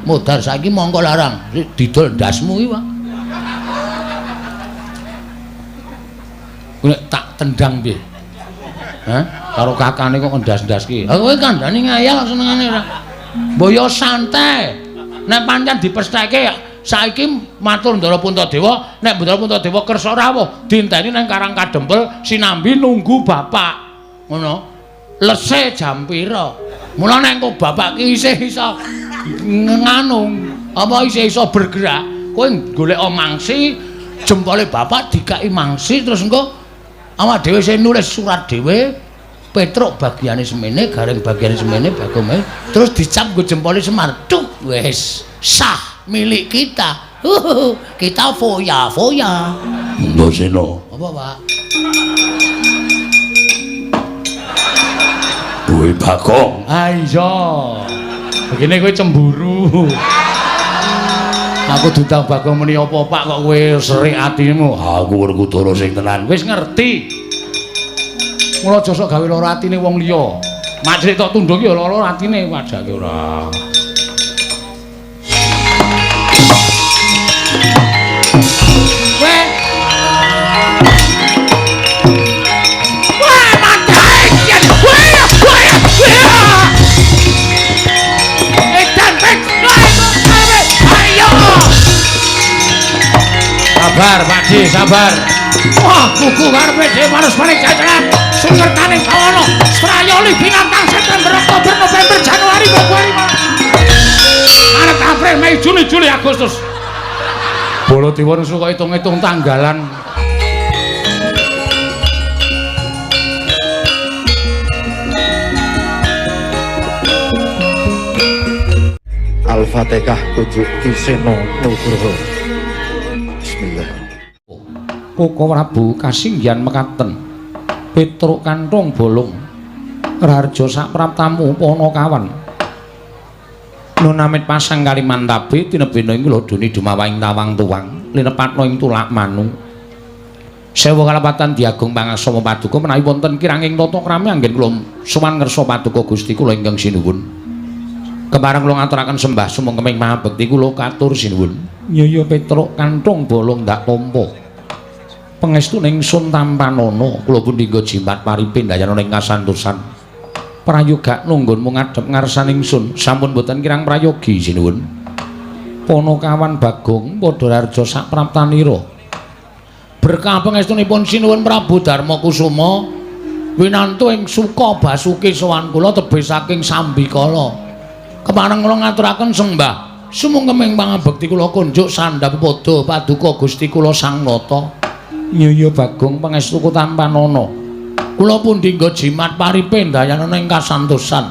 Modar saiki mongko larang. Didol ndasmu iki, Pak. Nek tak tendang piye? Hah? Karo kakane kok ngendas-ndas ki. Ha kowe kandhane ngayal senengane ora. Mbok yo santai. Nek pancen dipestheke saiki matur Ndara Puntadewa, nek Ndara Puntadewa kersa rawuh, dinteni nang Karang Kadempel sinambi nunggu bapak. Ngono. Lese jam pira? Mula nek engko bapak ki isih iso nganu, apa isih iso bergerak, kowe golek mangsi, jempole bapak dikai mangsi terus engko awak dhewe sing nulis surat dhewe, Petruk bagiane semene, Gareng bagiane semene, Bagong terus dicap nggo jempole Semar. Tuk, wis sah milik kita. Kita foya-foya. Antasena. Apa, Pak? Kowe Bagong. Ah iya. Begini kowe cemburu. Aku diundang Bagong muni apa, Pak, kok kowe serik atimu? Aku Werkudara sing tenan. Wis ngerti. Mula aja sok gawe lara atine wong liya. Mak cilik tok tunduk ya lara atine wajake ora. Weh. Wah, mantap. Weh, weh, weh. Edan pek. Ayo. Sabar, Pak Di, sabar. Wah, kuku karepe dhewe manus paling jajaran. Sungertaning bawana Strayoli binatang September, Oktober, November, Januari, Februari, Maret, April, Mei, Juni, Juli, Agustus. Baladewa nesu kok hitung-hitung tanggalan. Al-Fatihah kunjuk Ki Seno Nugroho. Bismillah. Koko Prabu kasinggihan mekaten. Petruk kanthong bolong Raharja sapraptamu Panakawan. Nun amit pasang Kalimantabe tinebena ing lodoni dumawahing tawang tuwang linepatna ing tulak manu. Sewu kalapatan diagung pangaksama paduka menawi wonten kiranging tata krami anggen kula sowan ngersa paduka Gusti kula ingkang sinuwun. Kepareng kula ngaturaken sembah sumangkeming mahabekti kula katur sinuwun. Nyaya Petruk kanthong bolong ndak tampa. Pangestu ning tampanana kula pundhingga jimat paripe ndayana ing kasantosan. Prayoga nunggonmu ngadhep ngarsaning sun sampun boten kirang prayogi sinuwun. Panakawan Bagong padha raharja sapraptanira. Berkah pangestunipun sinuwun Prabu Darma Kusuma winantu ing suka basuki sowan kula tebih saking sambikala. Kepareng kula ngaturaken sembah sumungkeming pangabekti kula kunjuk sandhap pada paduka Gusti kula Sang Nata. Nyaya Bagong pangestuku tampanana. Kula pundhingga jimat paripe ndayana ing kasantosan.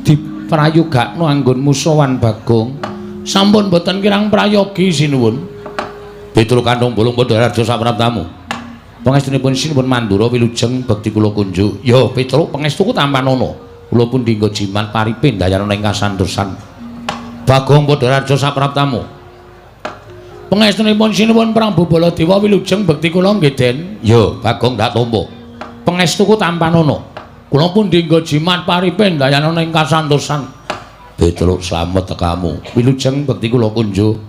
Diprayogakno anggonmu sowan Bagong. Sampun boten kirang prayogi sinuwun. Petruk kanthong bolong padha raja sapraptamu. Pangestunipun sinuwun Mandura wilujeng bekti kula kunjuk. Ya Petruk pangestuku tampanana. Kula pundhingga jimat paripe ndayana ing kasantosan. Bagong padha raja sapraptamu. Pangestunipun sinuwun Prabu Baladewa wilujeng bekti kula nggih Den. Ya Bagong ndak tampa. Pangestuku tampanana. Kula pundhingga jimat paripe ndayana ing kasantosan. Petruk slamet tekamu. Wilujeng bekti kula kunjuk.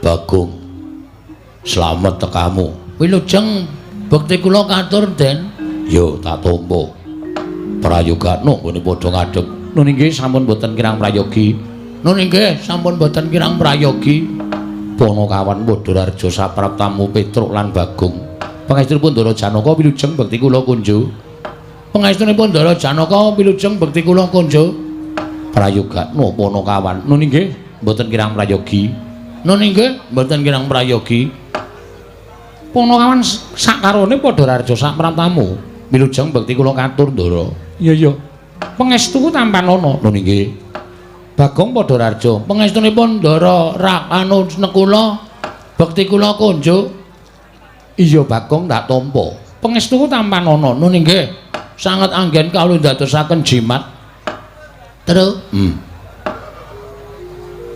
Bagong slamet tekamu. Wilujeng bekti kula katur Den. Ya tak tampa. Prayogakno nggone padha ngadhep. Nun inggih sampun boten kirang prayogi. Nun inggih sampun boten kirang prayogi. Panakawan padha raharja sapraptamu Petruk lan Bagong. Pangestunipun Ndara Janaka wilujeng bekti kula kunjuk. Pangestunipun Ndara Janaka wilujeng bekti kula kunjuk. Prayogakno Panakawan. Nun inggih mboten kirang prayogi. Nun inggih mboten kirang prayogi. Panakawan sakarone padha raharja sapraptamu. Wilujeng bekti kula katur Ndara. Iya iya. Pangestuku tampanana. Nun inggih. Bagong padha raharja. Pangestunipun Ndara Rakanu Nekula bekti kula kunjuk. Iya Bagong ndak tampa. Pangestuku tampanana. Nun inggih sanget anggen kawula ndadosaken jimat. Terus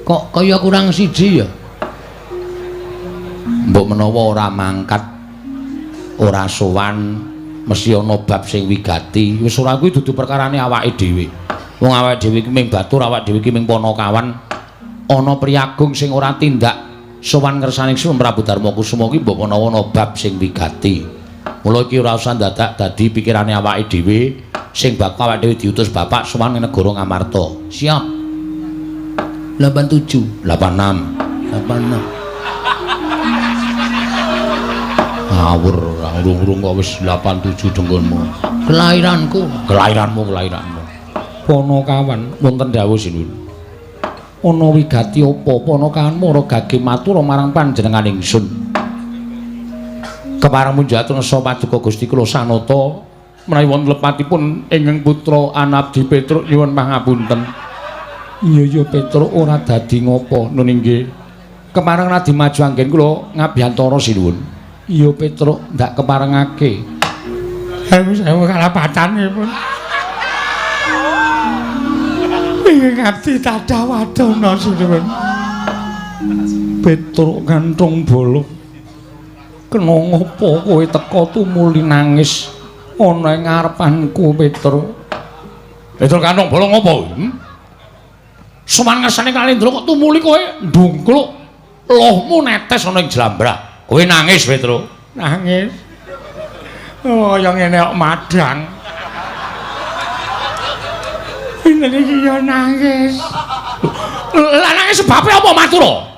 Kok kaya kurang siji ya? Mbok menawa ora mangkat, ora sowan, mesti ana bab sing wigati. Wis ora kuwi dudu perkarane awake dhewe. Wong awake dhewe iki ming batur, awake dhewe iki ming panakawan. Ana priyagung sing ora tindak sowan ngersane Sun Prabu Darma Kusuma ki mbok menawa ana bab sing wigati. Mula iki ora usah dadak dadi pikirane awake dhewe sing bakal awake dhewe diutus bapak sowan ing negara Ngamarta. Siap. 87, 86, 86. Ngawur, urung-urung kok wis 87 dengkulmu. Kelahiranku, kelahiranmu, kelahiranmu. Panakawan wonten dawuh sinuwun. Ana wigati apa Panakawan mara gage matur marang panjenengan ingsun. Kepareng munjat nesa paduka Gusti kula sanata menawi wonten lepatipun ingkang putra Anabdi Petruk nyuwun pangapunten. Iya ya Petruk ora dadi ngopo nun inggih. Kepareng radi maju anggen kula ngabiyantara sinuwun. Iya Petruk ndak keparengake. Sewu kalapatanipun. Ingkang abdi tadah wadana sinuwun. Petruk kanthong bolong. Kena ngopo kowe teka tumuli nangis ana ing ngarepanku Petruk. Petruk kanthong bolong ngopo? Sowan ngersane Kalendra kok tumuli kowe ndungkluk lohmu netes ana ing jlambrah. Kowe nangis Petruk. Nangis. Oh, ya ngene kok madang. Ngene iki ya nangis. Lah nangis sebabe apa matura?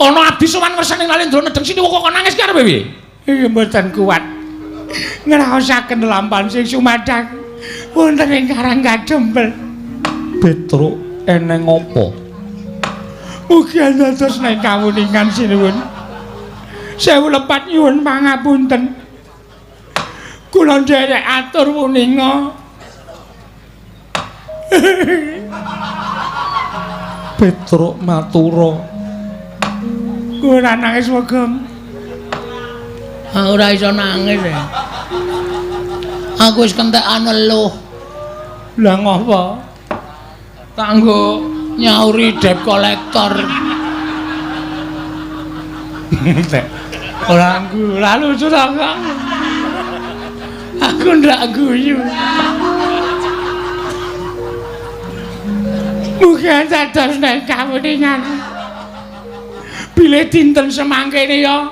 Ana abdi sowan ngersane Kalendra nedheng sini kok nangis ki arepe piye? Iki mboten kuat. Ngraosaken lampahan sing sumadhang wonten ing Karang Kadempel. Petruk eneng apa? Mugi dados nek kawuningan sinuwun. Sewu lepat nyuwun pangapunten. Kula nderek atur wuninga. Petruk matura. Ora nangis wegem. Ora iso nangis. Aku wis kentekan eluh. Lah ngopo? Kanggo nyauri debt collector. Ora ora lucu ta kok. Aku ndak guyu. Mugi dados nek kawuningan. Bilih dinten semangkene ya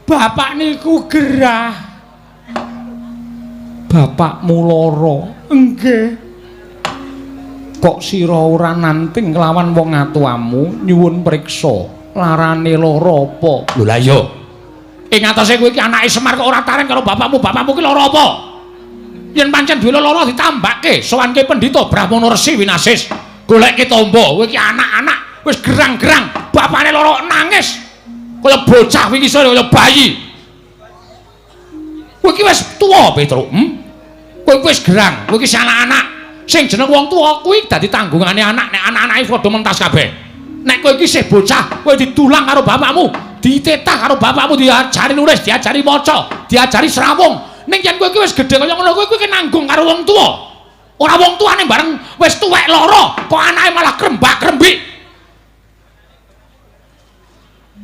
bapak niku gerah. Bapakmu lara. Nggih. Kok sira ora nanting kelawan wong atuamu nyuwun priksa larane lara apa? Lho lah iya. Ing atase kowe iki anake Semar kok ora taren karo bapakmu, bapakmu ki lara apa? Yen pancen duwe lara ditambake, sowanke pendhita Brahmana Resi Winasis. Goleke tombo, kowe iki anak-anak wis gerang-gerang, bapakne lara nangis. Kaya bocah wingi sore kaya bayi. Kowe iki wis tuwa, Petruk. Kowe wis gerang, kowe iki anak-anak. Sing jeneng wong tuwa kuwi dadi tanggungane anak, nek anak-anake padha mentas kabeh. Nek kowe iki isih bocah, kowe didulang karo bapakmu, ditetah karo bapakmu, diajari nulis, diajari maca, diajari srawung. Ning yen kowe iki wis gedhe kaya ngono, kowe iki nanggung karo wong tuwa. Ora wong tuane bareng wis tuwek lara, kok anake malah krembak-krembik.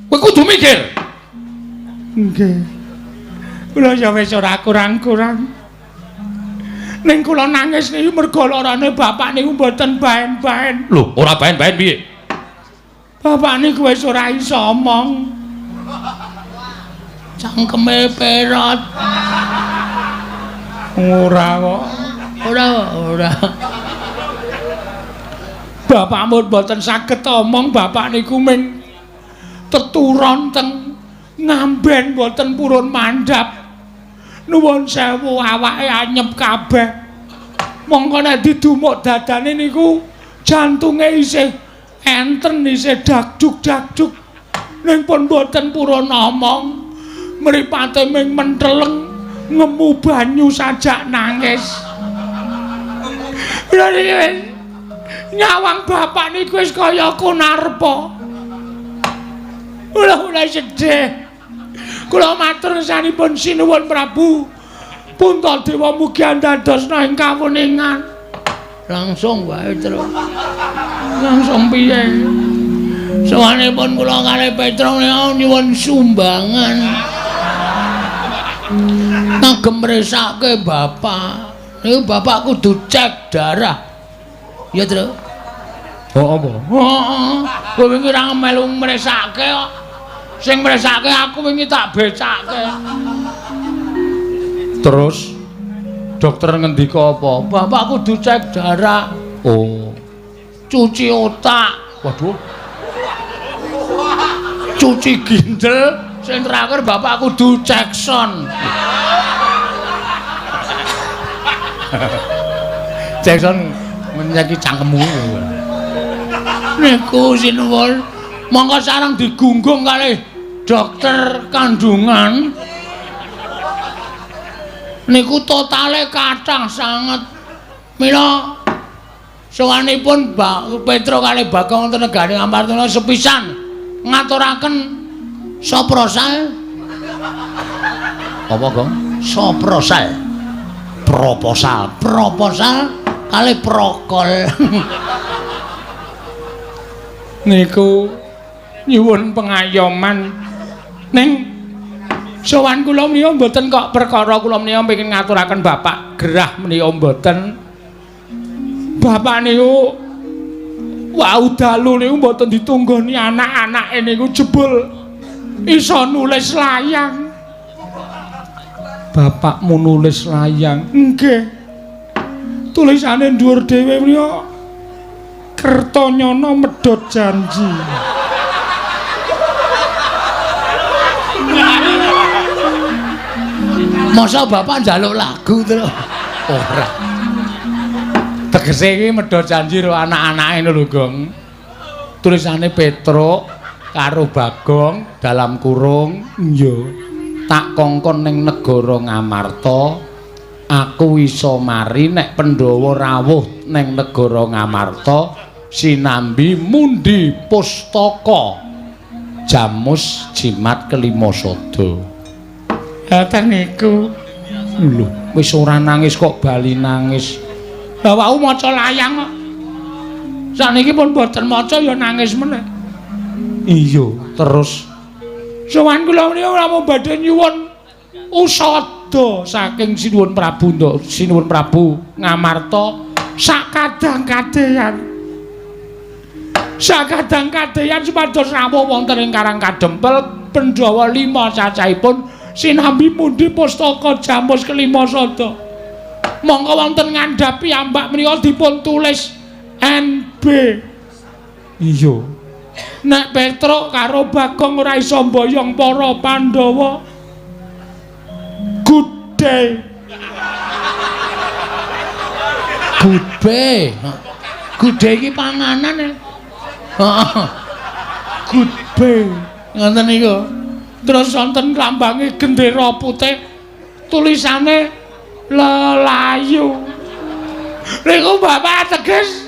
Kowe kudu mikir. Nggih. Kula ya wis ora kurang-kurang. Ning kula nangis niku mergo larane bapak niku mboten baen-baen. Lho, ora baen-baen piye? Bapak niku wis ora iso omong. Cangkeme perot. Ora kok. Ora, ora. Bapakmu mboten saged omong, bapak niku ming teturon teng ngamben mboten purun mandhap. Nuwun sewu awake anyep kabeh. Mongko nek didumuk dadane niku jantunge isih enten, isih dakduk-dakduk. Ning pun mboten purun omong. Mripate ming menteleng ngemu banyu sajak nangis. Lha niki nyawang bapak niku wis kaya kunarpa. Kula mulai sedih. Kula matur sanipun sinuwun Prabu. Puntadewa mugi andadosna ing kawuningan. Langsung wae terus. Langsung piye? Sowanipun kula kalih Petruk nyuwun sumbangan. Kagem mresake bapak. Niku bapak kudu cek darah. Ya, Truk. Oh apa? Heeh. Kowe wingi ora melu mresake kok. Sing mresake aku wingi tak becake. Terus dokter ngendika apa? Bapak kudu cek darah. Oh. Cuci otak. Waduh. Cuci ginjal, sing terakhir bapak kudu cek sound. Cek sound menyaki cangkemmu. Niku sinuwun mongko sareng digunggung kalih dokter kandungan. Niku totale kathah sanget. Mila sowanipun Mbak Petro kalih Bagong wonten negari Ngamarta sepisan ngaturaken soprosal. Apa, Gong? Soprosal. Proposal. Proposal kalih prokol. Niku nyuwun pengayoman. Ning sowan kula menika mboten kok perkara kula menika pengin ngaturaken bapak gerah menika mboten. Bapak niku wau dalu niku mboten ditunggoni anak-anake niku jebul iso nulis layang. Bapakmu nulis layang? Nggih. Tulisane dhuwur dhewe menika Kertanyana medhot janji. Masa bapak njaluk lagu terus? Ora. Tegese iki medhot janji karo anak-anake lho, Gong. Tulisane Petruk karo Bagong dalam kurung iya. Tak kongkon ning negara Ngamarta, aku iso mari nek Pandhawa rawuh ning negara Ngamarta sinambi mundi pustaka jamus jimat kelima sada. Ngoten niku. Lho, wis ora nangis kok bali nangis. Lah wau maca layang kok. Sakniki pun boten maca ya nangis meneh. Iya, terus sowan kula menika namung badhe nyuwun usada saking Sinuwun Prabu Sinuwun Prabu Ngamarta sakadang-kadeyan. Sakadang-kadeyan supados rawuh wonten ing Karang Kadempel Pandhawa 5 cacahipun sinambi mundi pustaka jamus kelima sada. Mongko wonten ngandhap piyambak menika dipun tulis NB. Iya. Nek Petruk karo Bagong ora iso mboyong para Pandhawa. Good day. Good day. Good day iki panganan ya. Heeh. Good day. Ngoten niku. Terus wonten lambange gendera putih tulisane lelayu. Niku bapak teges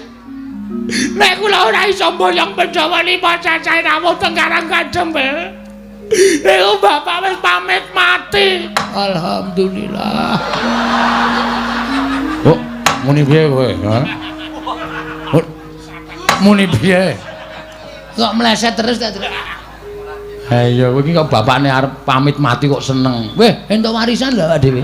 nek kula ora iso mboyong Pandhawa 5 cacahe rawuh teng Karang Kadempel. Niku bapak wis pamit mati. Alhamdulillah. Oh, muni piye kowe, ha? Oh, muni piye? Kok meleset terus ta, Tru? Ha iya, kowe iki kok bapakne arep pamit mati kok seneng. Weh, entuk warisan lho awak dhewe.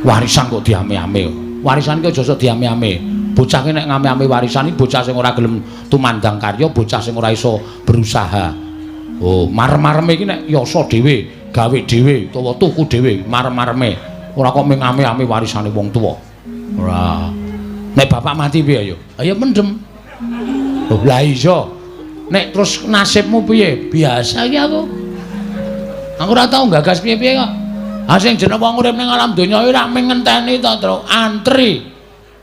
Warisan kok diame-ame. Warisan ki aja sok diame-ame. Bocah ki nek ngame-ame warisan iki bocah sing ora gelem tumandang karya, bocah sing ora iso berusaha. Oh, marem-mareme iki nek yasa dhewe, gawe dhewe utawa tuku dhewe, marem-mareme. Ora kok mung ame-ame warisane wong tuwa. Ora. Nek bapak mati piye ayo? Ayo mendem. Oh, lah iya. Nek terus nasibmu piye? Biasa iki aku. Aku ora tau gagas piye-piye kok. Ha sing jeneng wong urip ning alam donya iki ora mung ngenteni to, Truk. Antri.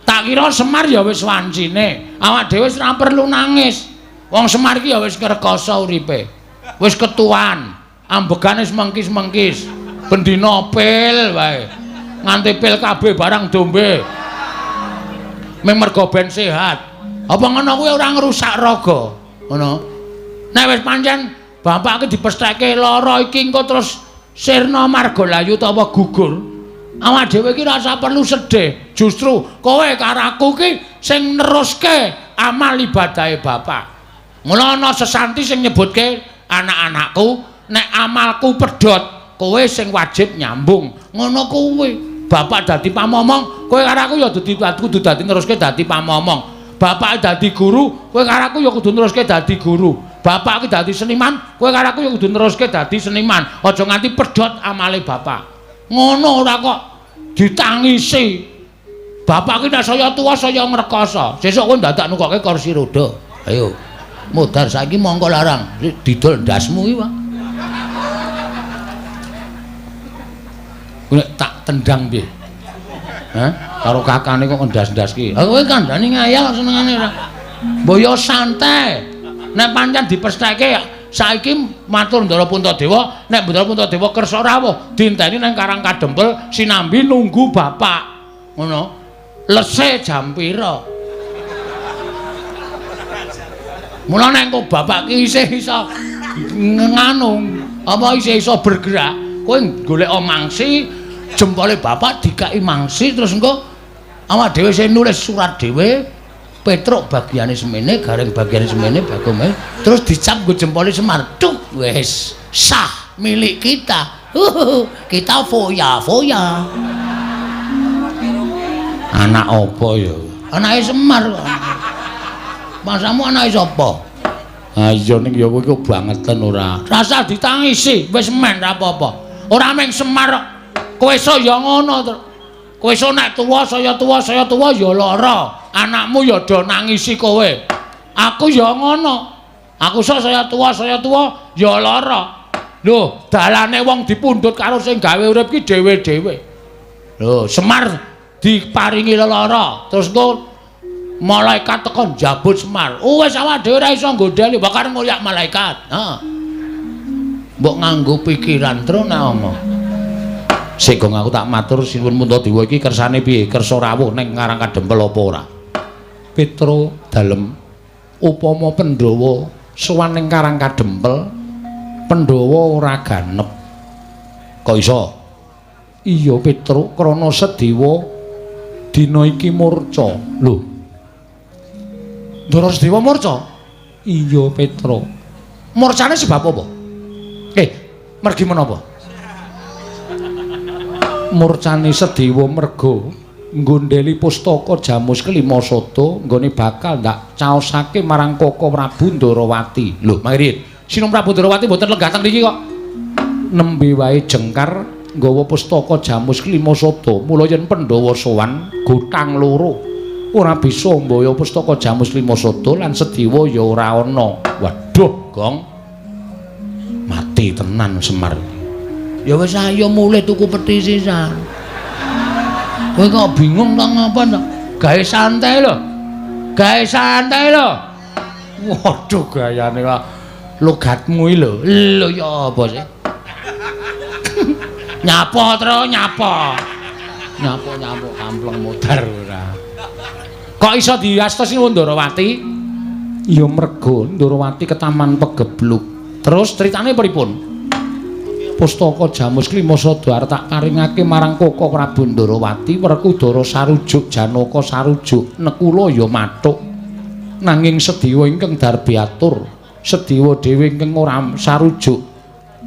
Tak kira Semar ya wis wancine. Awak dhewe wis ora perlu nangis. Wong Semar iki ya wis ngrekoso uripe. Wis ketuan, ambegane wis mengkis-mengkis. Bendina pil wae. Nganti pil kabeh barang dombe. Mung mergo ben sehat. Apa ngono kuwi ora ngrusak raga? Ngono. Nek wis pancen bapak iki dipestheke lara iki engko terus sirna margalayu utawa gugur. Awak dhewe iki rasa perlu sedih. Justru kowe karo aku iki sing neruske amal ibadahe bapak. Mula ana sesanti sing nyebutke anak-anakku, nek amalku pedhot, kowe sing wajib nyambung. Ngono kuwi. Bapak dadi pamomong, kowe karo aku ya kudu dadi neruske dadi pamomong. Bapak dadi guru, kowe karo aku ya kudu neruske dadi guru. Bapak ki dadi seniman, kowe karo aku ya kudu neruske dadi seniman. Aja nganti pedhot amale bapak. Ngono ora kok ditangisi. Bapak ki nek saya tuwa saya ngrekoso. Sesuk kowe dadak nukokke kursi roda. Ayo. Modar saiki mongko larang, didol ndasmu iki, Pak. Nek tak tendang piye? Hah? Karo kakane kok ngendas-endaski. Ha kowe kandhani ngayal senengane ora. Mbok yo santai. Nek pancen dipestheke saiki matur Ndara Puntadewa, nek Ndara Puntadewa kersa rawuh, dienteni nang Karang Kadempel sinambi nunggu bapak. Ngono. Lese jam pira? Mula nek engko bapak ki isih iso nganu, apa isih iso bergerak, kowe golek mangsi, jempole bapak dikai mangsi terus engko awak dhewe sing nulis surat dhewe, Petruk bagiane semene, Gareng bagiane semene, Bagong terus dicap nggo jempole Semar. Tuk, wis sah milik kita. Kita foya-foya. Anak apa ya? Anake Semar kok. Masamu anake sapa? Ha iya ning ya kowe iku bangeten ora. Rasa ditangisi, wis men ra apa-apa. Ora mung Semar kok. Kowe iso ya ngono to. Kowe iso nek tuwa saya tuwa saya tuwa ya lara. Anakmu ya do nangisi kowe. Aku ya ngono. Aku iso saya tuwa ya lara. Lho, dalane wong dipundhut karo sing gawe urip ki dhewe-dhewe. Lho, Semar diparingi lelara, terus engko malaikat teko njabut Semar. Oh, wis awak dhewe ora iso nggondheli, bakal ngoyak malaikat. Heeh. Mbok nganggo pikiran tru nek omong. Sik gong aku tak matur sinuwun Puntadewa iki kersane piye? Kersa rawuh ning Karang Kadempel apa ora? Petro dalem upama Pandhawa sowan ning Karang Kadempel, Pandhawa ora ganep. Kok iso? Iya Petro, krana Sedewa dina iki murca. Lho. Ndara Sedewa murca? Iya Petro. Murcane sebab apa? Mergi menapa? Murcane Sedewa merga nggondheli pustaka Jamus Kelima Sada nggone bakal ndak caosake marang Koko Prabu Ndarawati. Lho, mangke Sinung Prabu Ndarawati mboten lenggah teng mriki kok. Nembe wae jengkar nggawa pustaka Jamus Kelima Sada, mula yen Pandhawa sowan gotang loro ora bisa mbaya pustaka Jamus Kelima Sada lan Sedewa ya ora ana. Waduh, Gong. Mati tenan Semar. Ya wis ayo mulih tuku peti sisan. Kowe kok bingung ta ngapa ta? Gawe santai lho. Gawe santai lho. Waduh gayane kok logatmu iki lho. Lho ya apa sih? Nyapa tro nyapa. Nyapa-nyapa kampleng modar ora. Kok iso diasta Sinuwun Ndarawati? Ya merga Ndarawati ketaman pegebluk. Terus critane pripun? Pustaka Jamus Kelima Sada arep tak paringake marang Koko Prabu Ndarawati, Werkudara sarujuk, Janaka sarujuk, Nekula ya mathuk. Nanging Sedewa ingkang darbiatur, Sedewa dhewe ingkang ora sarujuk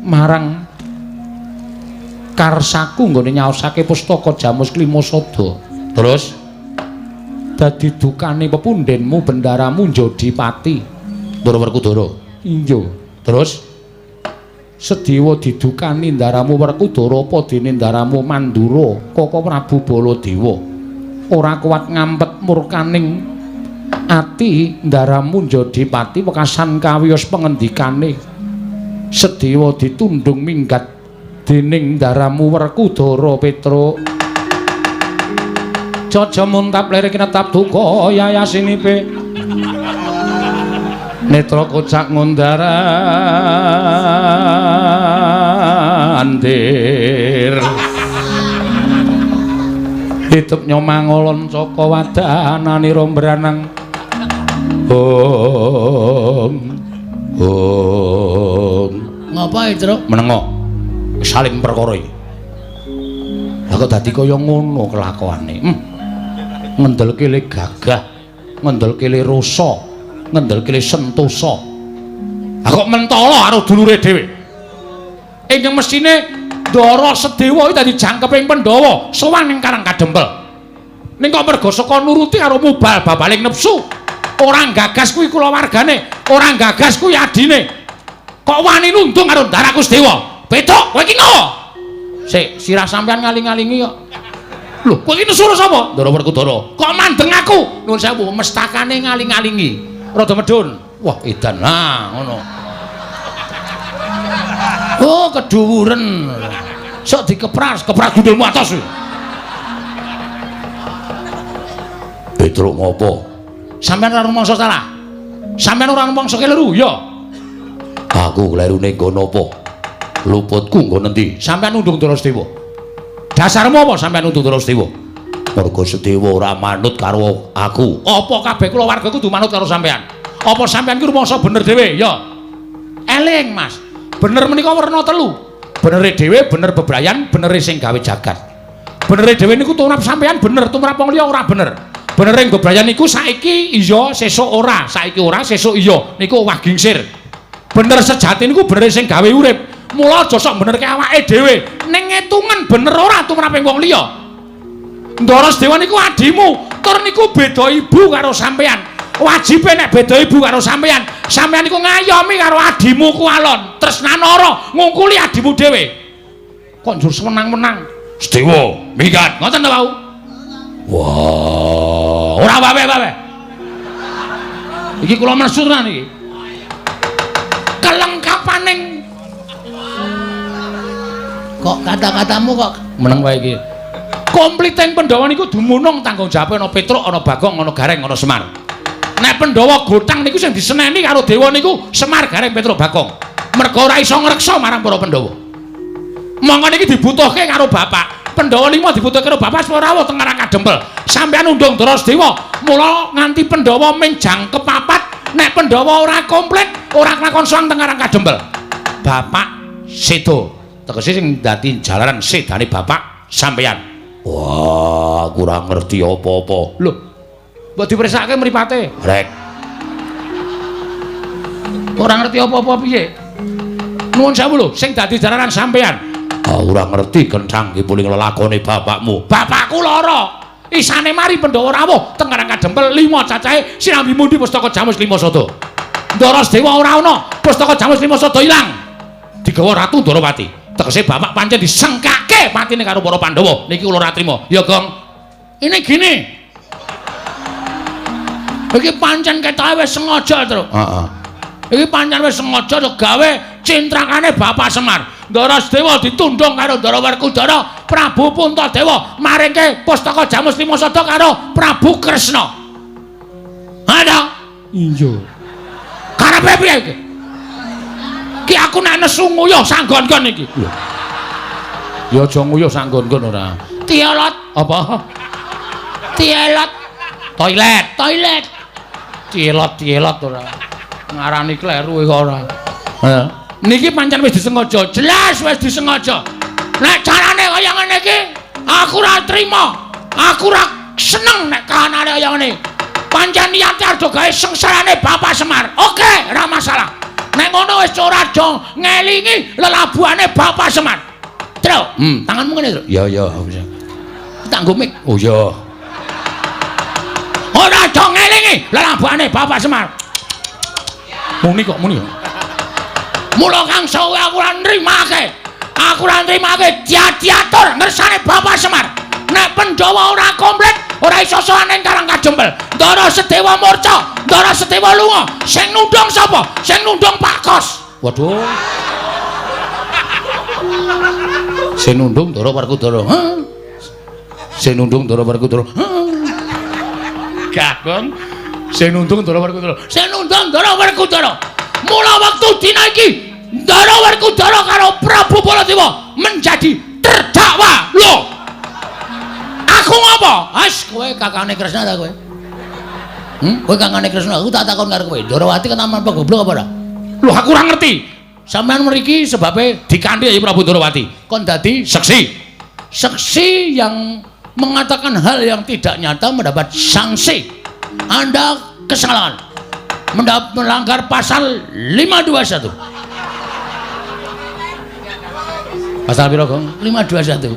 marang karsaku nggone nyaosake pustaka Jamus Kelima Sada. Terus dadi dukane pepundhenmu bendaramu njadi pati. Ndara Werkudara. Iya. Terus Sedewa didukani ndaramu Werkudara apa dene ndaramu Mandura Koko Prabu Baladewa ora kuat ngampet murkaning ati ndaramu njadi pati wekasan kawiyos pengendikane. Sedewa ditundung minggat dening ndaramu Werkudara. Petruk Jaja muntap lirik netap duka yayasinipe netra kocak ngundar andir hitup nyomangolon caka wadananira mbranang om om. Ngapa Truk? Menengo saling perkara iki. Lah kok dadi kaya ngono kelakuane. Ngendelke le gagah, ngendelke le rasa, ngendelke le sentosa. Lah kok mentala karo dulure dhewe. Ingkang mesthine Ndara Sedewa iki dadi jangkeping Pandhawa sowan ning Karang Kadempel. Ning kok merga saka nuruti karo mubal babaling nepsu. Ora gagas kuwi kulawargane, ora gagas kuwi adine. Kok wani nundung karo Ndara Kusdewa? Petruk, kowe iki ngopo? Sik, sirah sampean ngaling-alingi kok. Lho, kowe iki nesu sapa? Ndara Werkudara. Kok mandeng aku? Nuwun sewu, mestakane ngaling-alingi. Rada medhun. Wah, edan. Nah, ngono. Oh, keduwuren. Sok dikepras, kepras gundulmu atos. Petruk ngopo? Sampeyan ora rumangsa salah. Sampeyan ora rumangsa keliru, ya. Aku klerune nggon apa? Luputku nggon endi? Sampeyan nundung Ndara Sedewa. Dasarmu apa sampeyan nundung Ndara Sedewa? Mergo Sedewa ora manut karo aku. Apa kabeh kulawarga kudu manut karo sampeyan? Apa sampeyan ki rumangsa bener dhewe, ya? Eling, Mas. Bener menika werna telu. Benere dhewe, bener bebrayan, benere sing gawe jagat. Benere dhewe niku tumrap sampeyan bener, tumrap wong liya ora bener. Benere bebrayan niku saiki iya, sesuk ora, saiki ora, sesuk iya. Niku owah gingsir. Bener sejati niku benere sing gawe urip. Mula aja sok benerke awake dhewe. Ning ngetungan bener ora tumrape wong liya. Ndara Sedewa niku adimu, tur niku beda ibu karo sampeyan. Wajibe nek beda ibu karo sampeyan, sampeyan niku ngayomi karo adimu ku alon, tresnanara ngungkuli adimu dhewe. Kok njur sewenang-wenang? Sedewa, minggat. Ngoten to, Wau? Wah, ora wae-wae. Iki kula nesu tenan iki. Kelengkapaning kok kata-katamu kok meneng wae iki. Kompliting Pandhawa niku dumunung tanggung jawabe ana Petruk, ana Bagong, ana Gareng, ana Semar. Nek Pandhawa gotang niku sing diseneni karo dewa niku Semar, Gareng, Petruk, Bagong. Mergo ora iso ngreksa marang para Pandhawa. Mongko niki dibutuhke karo bapak. Pandhawa lima dibutuhke karo bapak supaya rawuh teng Karang Kadempel. Sampeyan undung Ndara Sedewa, mula nganti Pandhawa ming jangkep papat, nek Pandhawa ora komplit, ora kelakon sowan teng Karang Kadempel. Bapak sedo. Tegese sing dadi jalaran sedane bapak sampeyan. Wah, aku ora ngerti apa-apa. Lho, mbok dipersake mripate. Rek. Ora ngerti apa-apa piye? Nuwun sewu lho, sing dadi jalaran sampeyan. Aku ora ngerti kencang iki puling lelakone bapakmu. Bapakku lara. Isane mari Pandhawa rawuh teng Karang Kadempel 5 cacahe sinambi mundi pustaka Jamus 5 sada. Ndara Sedewa ora ana, pustaka Jamus 5 sada ilang. Digawa Ratu Ndorowati. Tegese bapak pancen disengkake patine karo para Pandhawa. Niki kula ora trima. Ya, Gong. Ini gini. Iki pancen ketoke wis sengaja, Truk. Heeh. Iki pancen wis sengaja gawe cintrakane Bapak Semar. Ndara Sedewa ditundung karo Ndara Werkudara, Prabu Puntadewa maringke pustaka Jamus 5 sada karo Prabu Kresna. Ada? Iya. Karepe piye iki? Ki aku nek nesu nguyuh sanggon-gon iki. Ya aja nguyuh sanggon-gon ora. Tielot apa? Tielot. Toilet, toilet. Tielot, tielot ora. Ngarani kleru iki ora. Heeh. Niki pancen wis disengaja, jelas wis disengaja. Nek carane kaya ngene iki, aku ora trima. Aku ora seneng nek kahanane kaya ngene. Pancen niate arep gawe sengsarane Bapak Semar. Oke, ora masalah. Nek ngono wis ora aja ngelingi lelabuhane Bapak Semar. Truk, tanganmu ngene, Truk. Ya, ya. Tak nggo mik. Oh iya. Ora aja ngelingi lelabuhane Bapak Semar. Muni kok muni. Mula kang sawe aku ora nrimake. Aku ora nrimake diatur ngersane Bapak Semar. Nek Pandhawa ora komplit, ora iso sowan ning Karang Kadempel. Ndara Sedewa murca, Ndara Sedewa lunga. Sing nundung sapa? Sing nundung Pak Kos. Waduh. Sing nundung Ndara Werkudara. Heh. Sing nundung Ndara Werkudara. Heh. Gagong. Sing nundung Ndara Werkudara. Sing nundung Ndara Werkudara. Mula wektu dina iki Ndara Werkudara karo Prabu Baladewa menjadi terdakwa. Lho. Aku ngopo? As kowe kakane Kresna ta kowe? Kowe kakane Kresna, aku tak takon karo kowe. Ndorowati ketaman apa goblok apa ora? Lho aku ora ngerti. Sampeyan mriki sebabe dikanthi ya Prabu Ndorowati. Kon dadi saksi. Saksi yang mengatakan hal yang tidak nyata mendapat sanksi. Anda kesalahan. Melanggar pasal 521. Pasal piro, Gong? 521.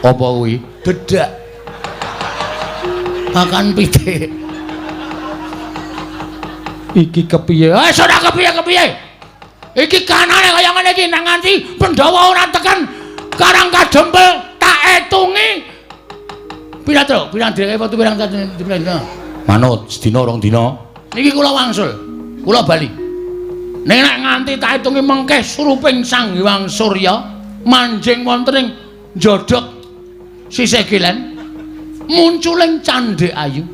Apa kuwi? Dedak. Makan pitik. Iki kepiye? Wis ora kepiye-kepiye. Iki kanane kaya ngene iki nang nganti Pandhawa ora tekan Karang Kadempel tak etungi. Pira, Truk? Pirang direke wektu pirang dina? Manut sedina rong dina. Niki kula wangsul. Kula bali. Ning nek nganti tak etungi mengke suruping Sang Hyang Surya manjing wonten ing njodhog sisih kilen munculing candhek ayu.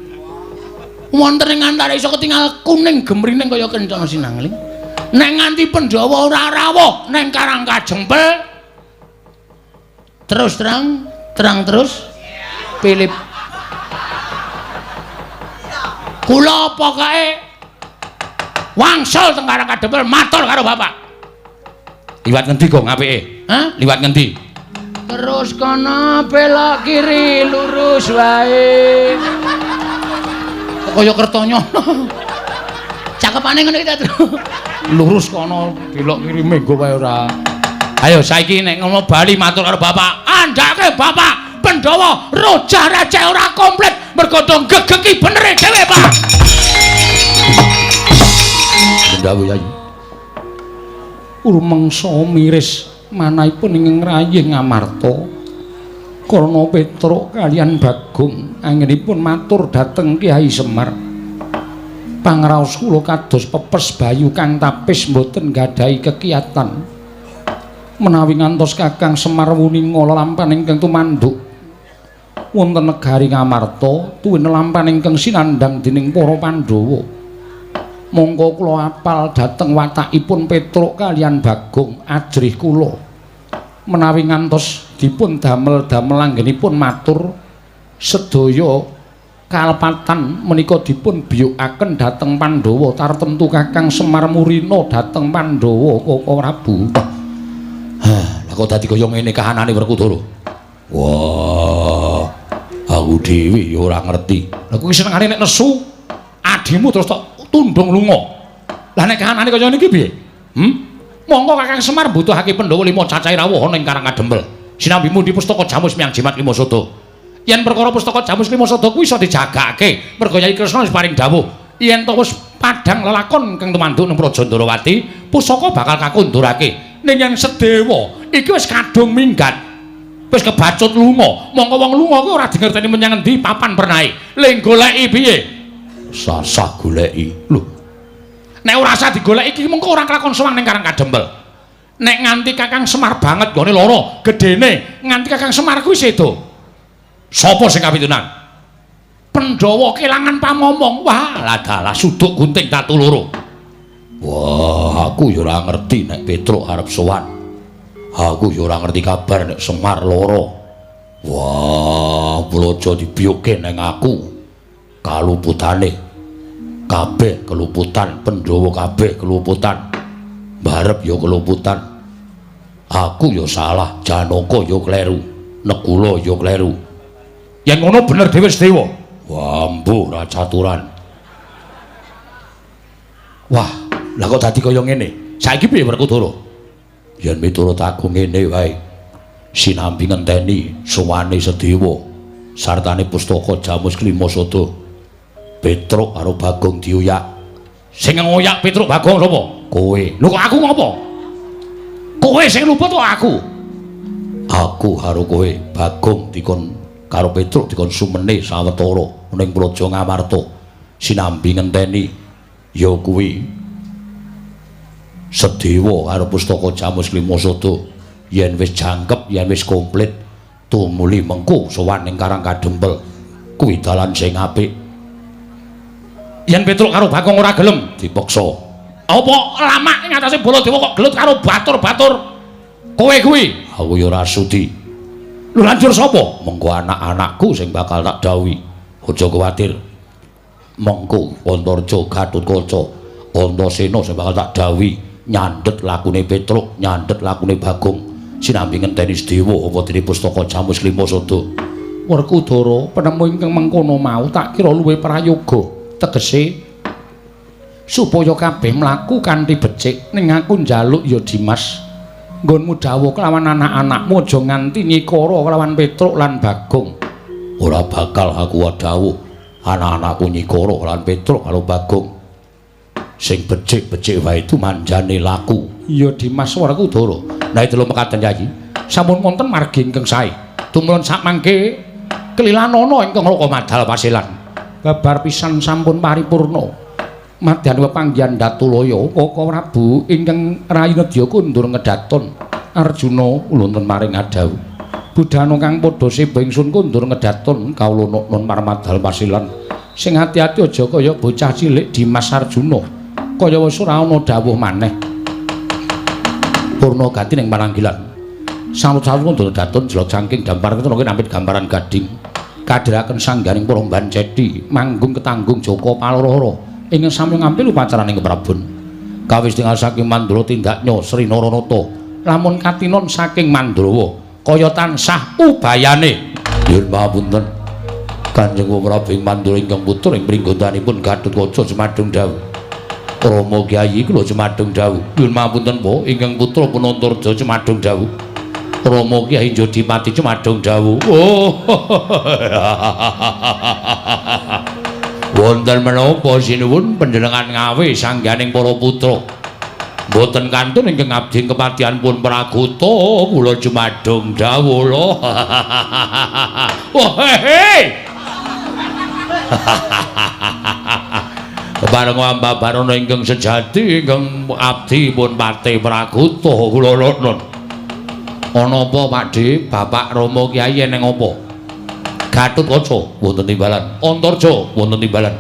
Wonten ing antara iso ketingal kuning gemrining kaya kencana sinangling. Nek nganti Pandhawa ora rawuh ning Karang Kajempel terus terang, terang terus Philip. Kula pokoke wangsul teng Karang Kadempel matur karo bapak. Liwat ngendi Gong apike? Hah? Liwat ngendi? Terus kono belok kiri lurus wae. Kok kaya Kertonyono. Cakepane ngono iki ta, Tru. Lurus kono belok kiri menggo wae ora. Ayo saiki nek ngono bali matur karo bapak. Andhake bapak Pandhawa rojah receh ora komplit mergo do gegeki benere dhewe, Pak. Ndhawu Yayi. Rumangsa miris manahipun ing ngrayih Ngamarta. Karna Petruk kaliyan Bagong anggenipun matur dhateng Kyai Semar. Pangraos kula kados pepes bayu kang tapis mboten nggadahi kekiyatan. Menawi ngantos Kakang Semar wuninga lelampahan ingkang tumanduk wonten negari Ngamarta tuwin lelampahan ingkang sinandhang dening para Pandhawa. Mongko kula apal dhateng watakipun Petruk kaliyan Bagong ajrih kula. Menawi ngantos dipun damel-damel anggenipun matur sedaya kalepatan menika dipun biyukaken dhateng Pandhawa tartemtu Kakang Semar murina dhateng Pandhawa Koko Prabu. Hah, lah kok dadi kaya ngene kahanane Werkudara? Wah, aku dhewe ya ora ngerti. Lah kuwi senengane nek nesu adimu terus tok tundung lunga. Lah nek kahanane kaya niki piye? Monggo Kakang Semar mbutuhake Pandhawa 5 cacahe rawuh ana ing Karang Kadempel. Sinambi mundi pustaka Jamus Miang Jimat Lima Sada. Yen perkara pustaka Jamus Lima Sada kuwi iso dijagake, merga Yai Kresna wis paring dawuh yen to wis padhang lelakon kang tumanduk ning Praja Ndorowati, pusaka bakal kakundurake. Ning yen Sedewa iki wis kadung minggat, wis kebacut lunga. Mongko wong lunga kuwi ora dingerteni menyang endi papan pernahe. Le goleki piye? Sasah goleki. Lho. Nek ora usah digoleki iki mengko ora kelakon sowan ning Karang Kadempel. Nek nganti Kakang Semar banget nggone lara, gedene nganti Kakang Semar kuwi sedo. Sapa sing kapitunan? Pandhawa kelangan pamomong. Wah, lah dalah suduk gunting tatu loro. Wah, aku ya ora ngerti nek Petruk arep sowan. Aku ya ora ngerti kabar nek Semar lara. Wah, blojo dibiyuke neng aku. Kaluputane kabeh keluputan, Pandhawa kabeh keluputan. Barep ya keluputan. Aku ya salah, Janaka ya kleru, Nekula ya kleru. Yen ngono bener dhewe Sedewa. Wah, mbuh ra caturan. Wah, lah kok dadi kaya ngene? Saiki piye Werkudara? Yen miturut aku ngene wae. Sinambi ngenteni sowane Sedewa sartane pustaka Jamus Klima Sada. Petruk karo Bagong diuyak. Sing ngoyak Petruk Bagong sapa? Kowe. Lho kok aku ngopo? Kowe sing luput kok aku. Aku karo kowe, Bagong dikon karo Petruk dikon sumene sawetara ning Praja Ngamarta. Sinambi ngenteni ya kuwi Sedewa karo pustaka Jamus Klima Sada. Yen wis jangkep, yen wis komplit, tumuli mengko sowan ning Karang Kadempel. Kuwi dalan sing apik. Yen Petruk karo Bagong ora gelem dipeksa. Apa lamak ing atase Baladewa kok gelut karo batur-batur kowe kuwi? Aku ya ora sudi. Lho lanjur sapa? Mengko anak-anakku sing bakal tak dawuhi. Aja kuwatir. Mengko Antarja Gatotkaca, Antasena sing bakal tak dawuhi nyandhet lakune Petruk, nyandhet lakune Bagong. Sinambi ngenteni Sedewa apa dene pustaka Jamus Klima Sada. Werkudara penemu ingkang mengkono mau tak kira luwih prayoga. Tegese supaya kabeh mlaku kanthi becik. Ning aku njaluk ya Dimas, nggonmu dawuh kelawan anak-anakmu aja nganti nyikara kelawan Petruk lan Bagong. Ora bakal aku dawuh anak-anakku nyikara lan Petruk karo Bagong. Sing becik-becik wae tumanjane laku. Iya Dimas Werkudara. Nah itu lho mekaten Yayi. Sampun wonten margi ingkang sae. Tumrun sakmangke kelilanana ingkang loka madal pasilan. Babar pisan sampun paripurna. Madyan pepanggihan Datulaya Kaka Prabu ingkang rayi nedya kundur ngedaton Arjuna ulunten maring adhawuh. Budhana kang padha seba ingsun kundur ngedaton kawula nun marmadal pasilan. Sing ati-ati aja kaya bocah cilik Dimas Arjuna. Kaya wis ora ana dawuh maneh. Purna gati ning pananggilan. Salut-salut kundur daton jelot saking dampar ketana nampit gambaran gading. Kadhiraken sangganing para bancedi manggung ketanggung Joko Paloro ingkang sami ngampil upacaraning keprabon. Kawis tingal saking Mandura tindaknya Sri Naranata lamun katinon saking Mandrawa kaya tansah ubayane. Nyuwun pangapunten Kanjeng Prabu ing Mandura ingkang putra ing pringgontanipun Gatotkaca jumadung dawuh. Rama Kyai kula jumadung dawuh. Nyuwun pangapunten pa ingkang putra Punantarja jumadung dawuh. Rama Kyai Jodipati jumadung dawuh. Oh. Wonten menapa sinuwun panjenengan ngawe sangganing para putra? Mboten kantun ingkang abdi kepatihan pun praguta kula jumadung dawuh lho. Oh he. Bareng ambabarana ingkang sejati ingkang abdi pun pati praguta kula nun. Ana apa Pakdhe? Bapak Rama Kyai eneng apa? Gatotkaca wonten timbalan, Antarja wonten timbalan.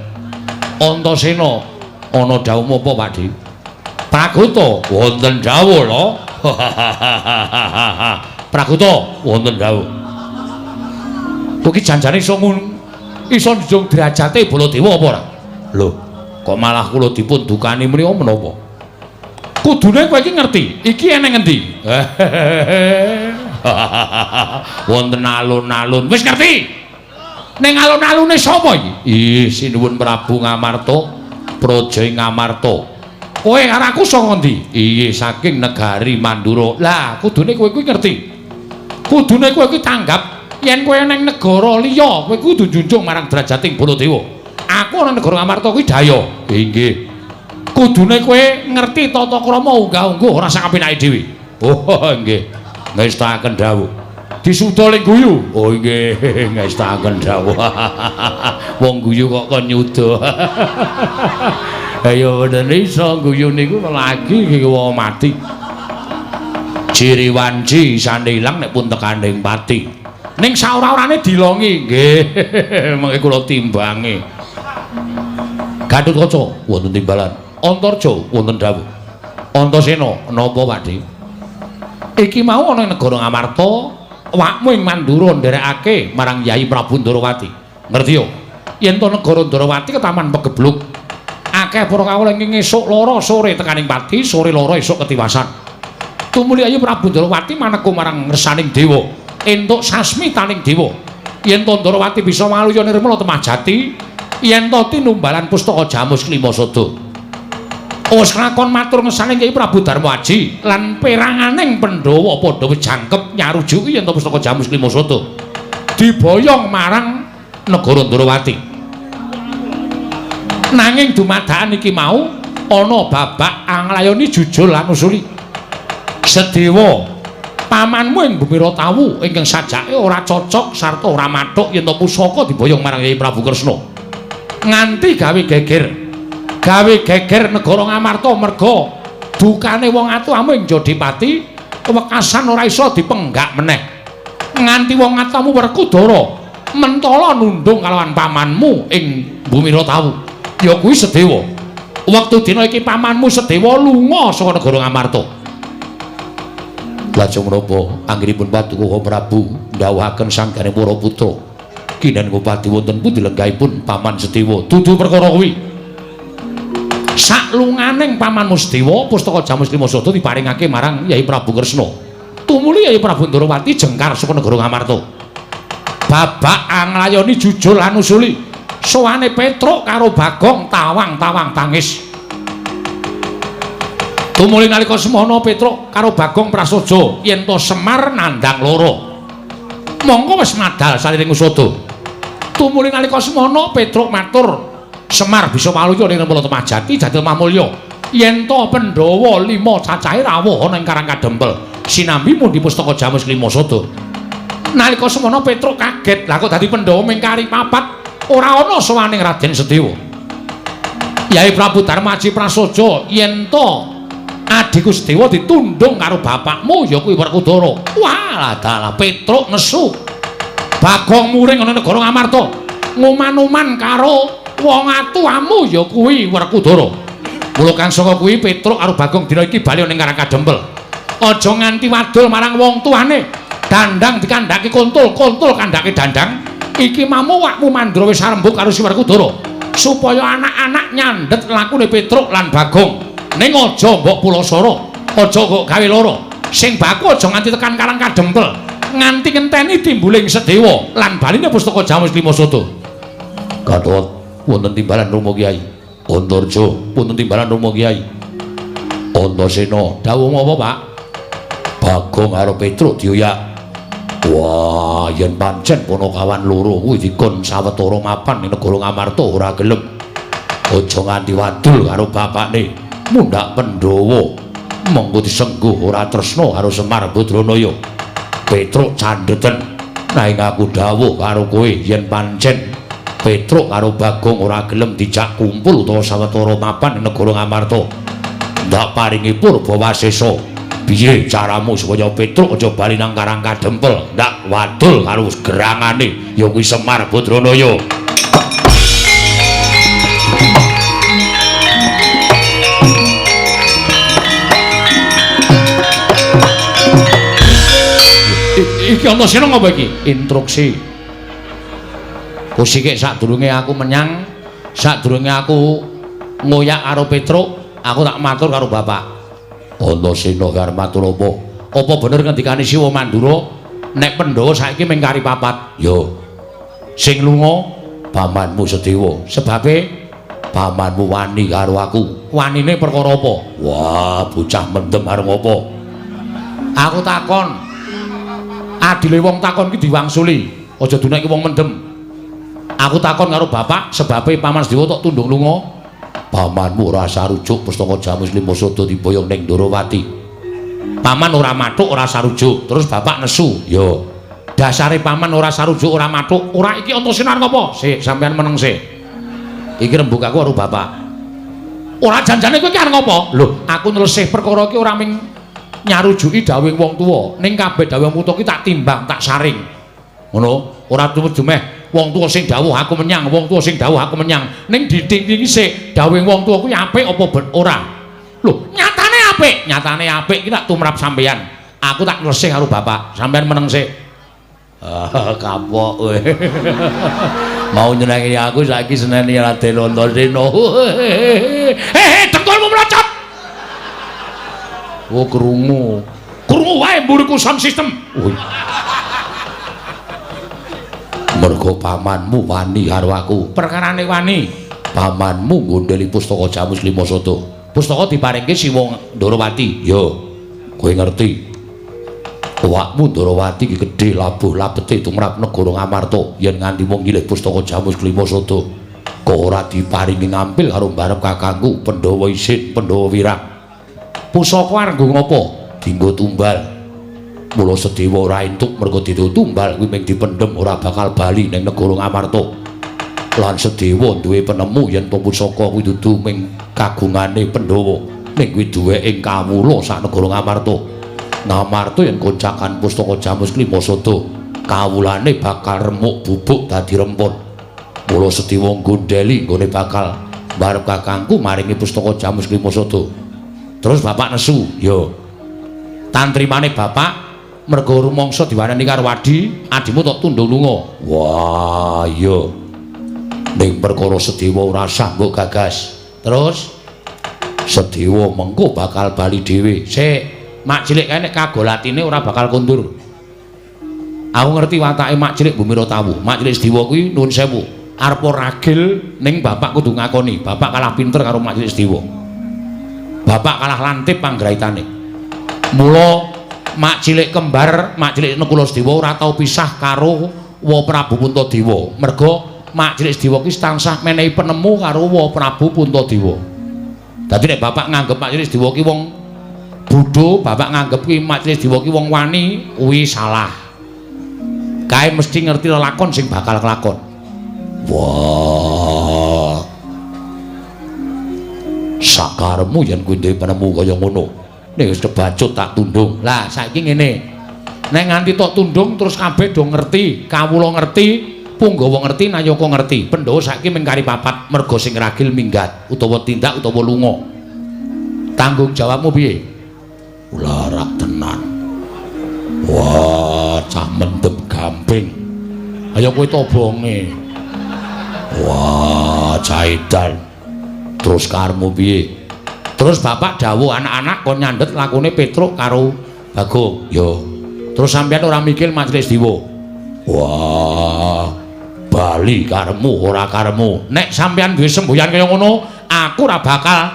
Antasena ana dawuh apa Pakdhe? Praguta wonten dawuh lho. Praguta wonten dawuh. Kowe iki janjane iso iso njung derajate Baladewa apa ora? Lho, kok malah kula dipun dukani mriya menapa? Kudune kowe iki ngerti, iki eneng endi? Wonten alun-alun. Wis ngerti. Ning alun-alune sapa iki? Ih, sinuwun Prabu Ngamarta, Praja ing Ngamarta. Kowe karo aku saka endi? Iya, saking negari Mandura. Lah, kudune kowe kuwi ngerti. Kudune kowe kuwi tanggap yen kowe ning negara liya, kowe kudu njunjung marang derajating Baladewa. Aku ana negara Ngamarta kuwi daya. Inggih. Kudune kowe ngerti tata krama unggah-ungguh ora sak kapenake dhewe. Oh, nggih. Ngestakaken dawuh. Disuda ling guyu. Oh nggih, ngestakaken dawuh. Wong guyu kok kon nyuda. Ayo bener iso guyu niku lagi iki wong mati. Ciri wanci isane ilang nek pun tekaning pati. Ning saora-orane dilongi. Nggih, mengke kula timbangi. Gatotkaca wonten timbalan. Antarja wonten dawuh. Antasena napa Pakdhe? Iki mau ana ing negara Ngamarta, awakmu ing Mandura nderekake marang Yai Prabu Ndarawati. Ngerti yo? Yen to negara Ndarawati ketaman pegebluk. Akeh para kawula ing esuk lara sore tekaning pati, sore lara esuk ketiwasan. Tumuli Yai Prabu Ndarawati maneka marang ngersaning dewa, entuk sasmitaning dewa. Yen to Ndarawati bisa waluya nirmala temah jati, yen to tinumbalan pustaka Jamus Klimasada. Wis lakon matur ngersaning Kyai Prabu Darmaji lan peranganing Pandhawa padha wis jangkep nyarujuki yen to pustaka Jamus Klimasada diboyong marang negara Ndarawati. Nanging dumadakan iki mau ana babak anglayoni jujul lan usuli. Sedewa pamanmu ing Bumi Ratawu ingkang sajake ora cocok sarta ora mathuk yen to pusaka diboyong marang Kyai Prabu Kresna. Nganti gawe geger. Gawe geger negara Ngamarta merga dukane wong atuamu ing Jodipati wekasan ora iso dipenggak meneh. Nganti wong atuamu Werkudara mentala nundung kalawan pamanmu ing Bumi Ratawu. Ya kuwi Sedewa. Wektu dina iki pamanmu Sedewa lunga saka negara Ngamarta. Lajeng menapa anggenipun Paduka Prabu ndhawuhaken sanggane para putra. Kinen Ngupati wonten pundi lenggahipun paman Sedewa? Dudu perkara kuwi. Saklunganing pamanmu Sedewa pustaka Jamus Klimasada diparingake marang Yai Prabu Kresna. Tumuli Yai Prabu Ndarawati jengkar saka negara Ngamarta. Babak anglayoni jujul lan usuli. Sowane Petruk karo Bagong tawang-tawang tangis. Tumuli nalika semono Petruk karo Bagong prasaja yen to Semar nandhang loro. Mongko wis madal saliring usada. Tumuli nalika semono Petruk matur, Semar bisa waluya ning Rempala Temah Jati Jati Lemah Mulya. Yen to Pandhawa 5 cacahe rawuh ana ing Karang Kadempel sinambi mundi pustaka Jamus Klima Sada. Nalika semono Petruk kaget, lah kok dadi Pandhawa ming kari papat, ora ana sowaning Raden Sedewa. Yai Prabu Darmaji prasaja yen to adhiku Sedewa ditundung karo bapakmu ya kuwi Werkudara. Wah, dalah Petruk nesu. Bagong muring ana negara Ngamarta, nguman-uman karo wong atuamu ya kuwi Werkudara. Mula kang saka kuwi Petruk karo Bagong dina iki bali ning Karang Kadempel. Aja nganti wadul marang wong tuane. Dandang dikandhake kontul, kontul kandhake dandang. Iki mamu wakmu Mandra wis arembug karo si Werkudara supaya anak-anak nyandhet lakune Petruk lan Bagong. Ning aja mbok pulasara, aja kok gawe lara. Sing baku aja nganti tekan Karang Kadempel, nganti ngenteni timbuling Sedewa lan baline pustaka Jamus Klima Sada. Gatot wonten timbalan Rama Kyai. Antarja wonten timbalan Rama Kyai. Antasena dawuh apa, Pak? Bagong karo Petruk dioyak. Wah, yen pancen Panakawan loro kuwi dikon sawetara mapan ning negara Ngamarta ora gelem. Aja nganti wadul karo bapakne. Mundhak Pandhawa monggo disengguh ora tresna karo Semar Badranaya. Petruk candheten. Nanging aku dawuh karo kowe yen pancen Petruk karo Bagong ora gelem dijak kumpul utawa sawetara mapan ning negara Ngamarta. Ndak paringi purba wasesa. Piye caramu supaya Petruk aja bali nang Karang Kadempel? Ndak wadul karo gerangane ya kuwi Semar Badranaya. Iki Antasena ngapa iki? Instruksi. Kusike sadurunge aku menyang, sadurunge aku ngoyak karo Petruk, aku tak matur karo bapak. Antasena arep matur apa? Apa bener ngendikane Siwa Mandura nek Pandhawa saiki mung kari papat? Ya. Sing lunga pamanmu Sedewa. Sebabe pamanmu wani karo aku. Wanine perkara apa? Wah, bocah mendem arep ngopo? Aku takon. Adile wong takon ki diwangsuli. Aja dunek ki wong mendem. Aku takon karo bapak sebabe paman Sedewa tok tundung lunga. Pamanmu ora sarujuk pustaka Jamus Lima Sada diboyong ning Ndorowati. Paman ora mathuk ora sarujuk, terus bapak nesu. Ya. Dasare paman ora sarujuk ora mathuk, ora iki Antasena arep apa? Sik, sampean meneng sik. Iki rembug aku karo bapak. Ora janjane kowe iki arep ngopo? Lho, aku nylesih perkara iki ora ming nyarujuki dawuhing wong tuwa, ning kabeh dawuh wong tuwa ki tak timbang, tak saring. Ngono, ora dumeh wong tuwa sing dawuh aku menyang, wong tuwa sing dawuh aku menyang. Ning ditingi sik dawuhing wong tuwa kuwi apik apa ora? Lho, nyatane apik, nyatane apik iki tak tumrap sampeyan. Aku tak nylesih karo bapak, sampeyan meneng sik. Ah, kapok kowe. Mau nyenengi aku saiki seneni Raden Antasena. Hehe, dengkulmu mlocot. Oh, krungu. Krungu wae mburiku sound system. Oh. Mergo pamanmu wani karo aku. Perkarane wani. Pamanmu nggondheli pustaka Jamus Lima Sada. Pustaka diparingke Siwa Ndorowati. Ya, kowe ngerti. Awakmu Ndorowati iki gedhe labuh labete tumrap negara Ngamarta. Yen nganti wong nyilih pustaka Jamus Lima Sada, kok ora diparingi ngampil karo mbarep kakangku Pandhawa Isin, Pandhawa Wirang. Pusaka arep nggo ngopo? Dinggo tumbal. Mula Sedewa ora entuk mergo didho tumbal kuwi mung dipendhem ora bakal bali ning negara Ngamarta. Lan Sedewa duwe penemu yen to pusaka kuwi dudu mung kagungane Pandhawa, ning kuwi duweke kawula sak negara Ngamarta. Ngamarta yen goncakan pustaka Jamus Klima Sada, kawulane bakal remuk bubuk dadi rempon. Mula Sedewa nggondheli nggone bakal mbarep kakangku maringi pustaka Jamus Klima Sada. Terus bapak nesu, ya. Tantrimane bapak mergo rumangsa diwaneni karo adi, adimu tok tundung lunga. Wah, iya. Ning perkara Sedewa ora sah mbok gagas. Terus Sedewa mengko bakal bali dhewe. Sik, mak cilik kae nek kagolatine ora bakal kondur. Aku ngerti watake mak cilik Bumira Tawu. Mak cilik Sedewa kuwi nuwun sewu, arep ragil ning bapak kudu ngakoni, bapak kalah pinter karo mak cilik Sedewa. Bapak kalah lantip panggraitane. Mula mak cilik kembar, mak cilik Nekula Sedewa ora tau pisah karo Wa Prabu Puntadewa. Merga Mak Cilik Sediwa ki tansah menehi penemu karo Wa Prabu Puntadewa. Dadi nek bapak nganggep Mak Cilik Sediwa ki wong bodho, bapak nganggep ki Mak Cilik Sediwa ki wong wani, kuwi salah. Kae mesti ngerti lelakon sing bakal kelakon. Wah. Sakaremu yen kuwi duwe penemu kaya ngono. Nek wis kebacut tak tundung. Lah saiki ngene. Nek nganti tok tundung terus kabeh do ngerti, kawula ngerti, punggawa ngerti, nayaka ngerti. Pandhawa saiki mung kari papat merga sing ragil minggat utawa tindak utawa lunga. Tanggung jawabmu piye? Larak tenan. Wah, cah mendem gamping. Ayo kowe tobonge. Wah, cah edan. Terus karmu piye? Terus bapak dawuh anak-anak kon nyandhet lakune Petruk karo Bagong. Yo. Terus sampeyan ora mikir Mak Cilik Sediwa. Wah, bali karemu ora karemu. Nek sampeyan duwe semboyan kaya ngono, aku ora bakal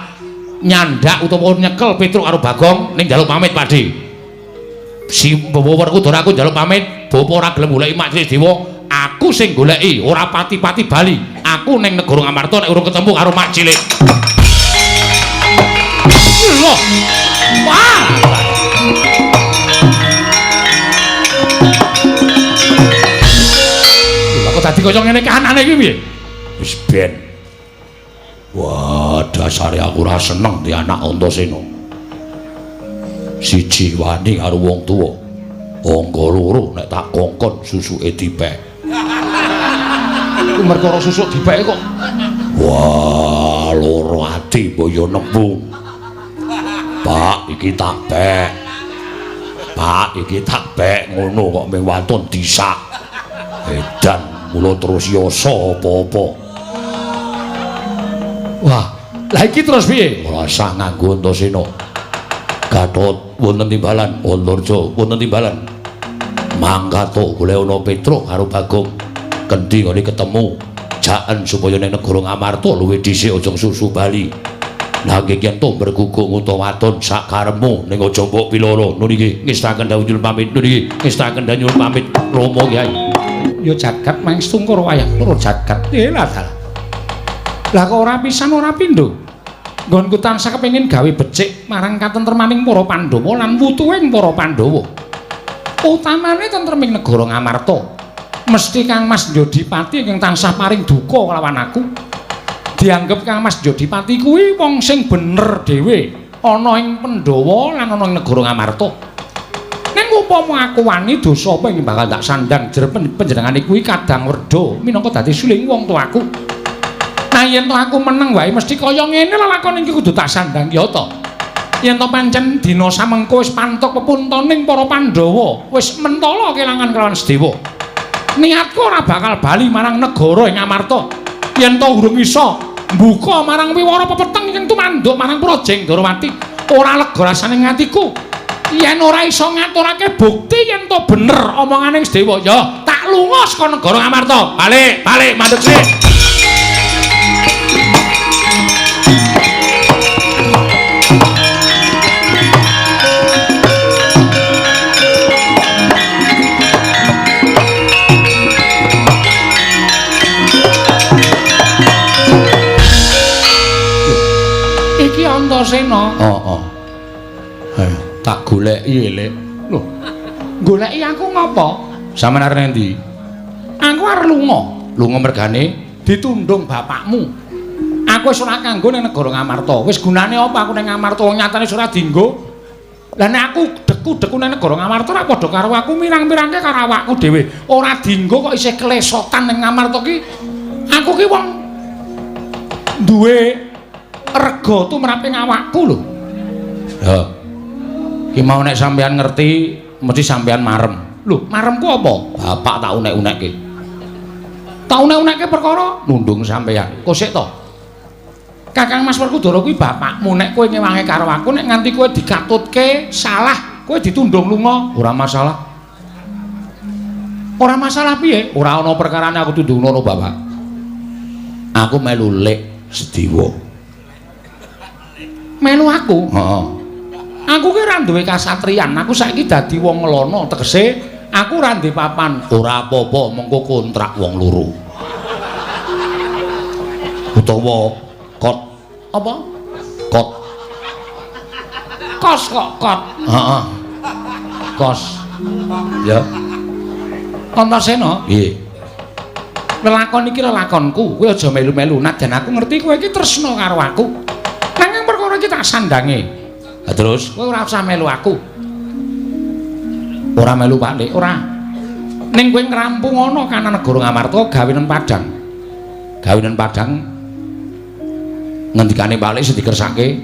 nyandak utawa nyekel Petruk karo Bagong ning njaluk pamit, Pakde. Si Bawa Werkudara aku njaluk pamit, bapa ora gelem goleki Mak Cilik Sediwa, aku sing goleki, ora pati-pati bali. Aku ning negara Ngamarta nek urung ketemu karo Mak Cilik. Loh. Wah. Kok dadi kaya ngene kahanane iki piye? Wis ben. Wah, dasare aku ora seneng di anak Antasena. Siji wani karo wong tuwa. Angka loro nek tak kongkon susuke dipek. Ku perkara susuk dipek kok. Wah, loro ati boyo nembung. Pak, iki tak pek. Pak, iki tak pek ngono kok mung waton disak. Edan mula terus yasa apa-apa. Wah, lah iki terus piye? Ora usah nganggo Antasena. Gatot wonten timbalan, Antarja wonten timbalan. Mangkato golek ana Petruk karo Bagong. Kendhi ngene ketemu. Jaken supaya ning negara Ngamarta luwih dhisik aja susu bali. Lah nggih yen to berguguk utawa wadon sak karepmu ning aja mbok piloro. Nun iki ngestaken dawuh nyuwun pamit. Nun iki ngestaken dawuh nyuwun pamit. Rama Kyai. Ya jagat mangstungkara wayah loro jagat. Lah dalah. Lah kok ora pisan ora pindho. Nggonku tansah kepengin gawe becik marang katentremaning para Pandhawa lan wutuhing para Pandhawa. Utamane tentreming negara Ngamarta. Mesti Kang Mas Jodipati ingkang tansah paring duka kelawan aku. Dianggep Kang Mas Jodipati kuwi wong sing bener dhewe ana ing Pandhawa lan ana ing negara Ngamarta. Ning upama aku wani dosa apa ing bakal tak sandang jer panjenengane kuwi kadang werda minangka dadi suling wong tuaku. Nah yen to aku meneng wae mesti kaya ngene lelakon iki kudu tak sandang ya to. Yen to pancen dina samengko wis pantok pepuntoning para Pandhawa, wis mentala kelangan kelawan Sedewa. Niatku ora bakal bali marang negara ing Ngamarta. Yen to urung iso mbuka marang wiwara pepeteng ing tumanduk marang Prajeng Darawati, ora lega rasane atiku. Yen ora iso ngaturake bukti yen to bener omongane Sedewa, ya tak lunga saka negara Ngamarta. Balik, balik mandek sik. Iki Antasena. Heeh. Tak goleki elek. Lho, goleki aku ngopo? Sampeyan arep endi? Aku arep lunga. Lunga mergane ditundung bapakmu. Aku wis ora kanggo ning negara Ngamarta. Wis gunane apa aku ning Ngamarta wong nyatane wis ora dienggo. Lah nek aku deku-deku ning negara Ngamarta ora padha karo aku mirang-mirangke karo awakku dhewe. Ora dienggo kok isih kelesotan ning Ngamarta ki. Aku ki wong duwe rega tumrap ing awakku lho. Ha. Ki mau nek sampean ngerti mesti sampean marem. Lho, maremku apa? Bapak tak unek-unekke. Tak unek-unekke perkara nundung sampean. Kok sik to? Kakang Mas Werkudara kuwi bapakmu, nek kowe ngewangi karo aku nek nganti kowe dikatutke salah, kowe ditundung lunga, ora masalah. Ora masalah piye? Ora ana perkarane aku tundung ngono, Bapak. Aku melu Lek Sediwa. Melu aku? Heeh. Aku ki ora duwe kasatriyan, aku saiki dadi wong ngelono, tegese aku ora duwe papan. Ora apa-apa, mengko kontrak wong loro. Utawa kot. Apa? Kot. Kos kok kot. Heeh. Kos. Ya. Antasena. Piye? Lelakon iki lelakonku, kowe aja melu-melu. Najan aku ngerti kowe iki tresna karo aku. Nanging perkara iki tak sandange. Lah terus kowe ora usah melu aku. Ora melu Pak Lik, ora. Ning kowe ngrampung ana kana negara Ngamarta gawenen padhang. Gawenen padhang ngendikane Pak Lik sing dikersake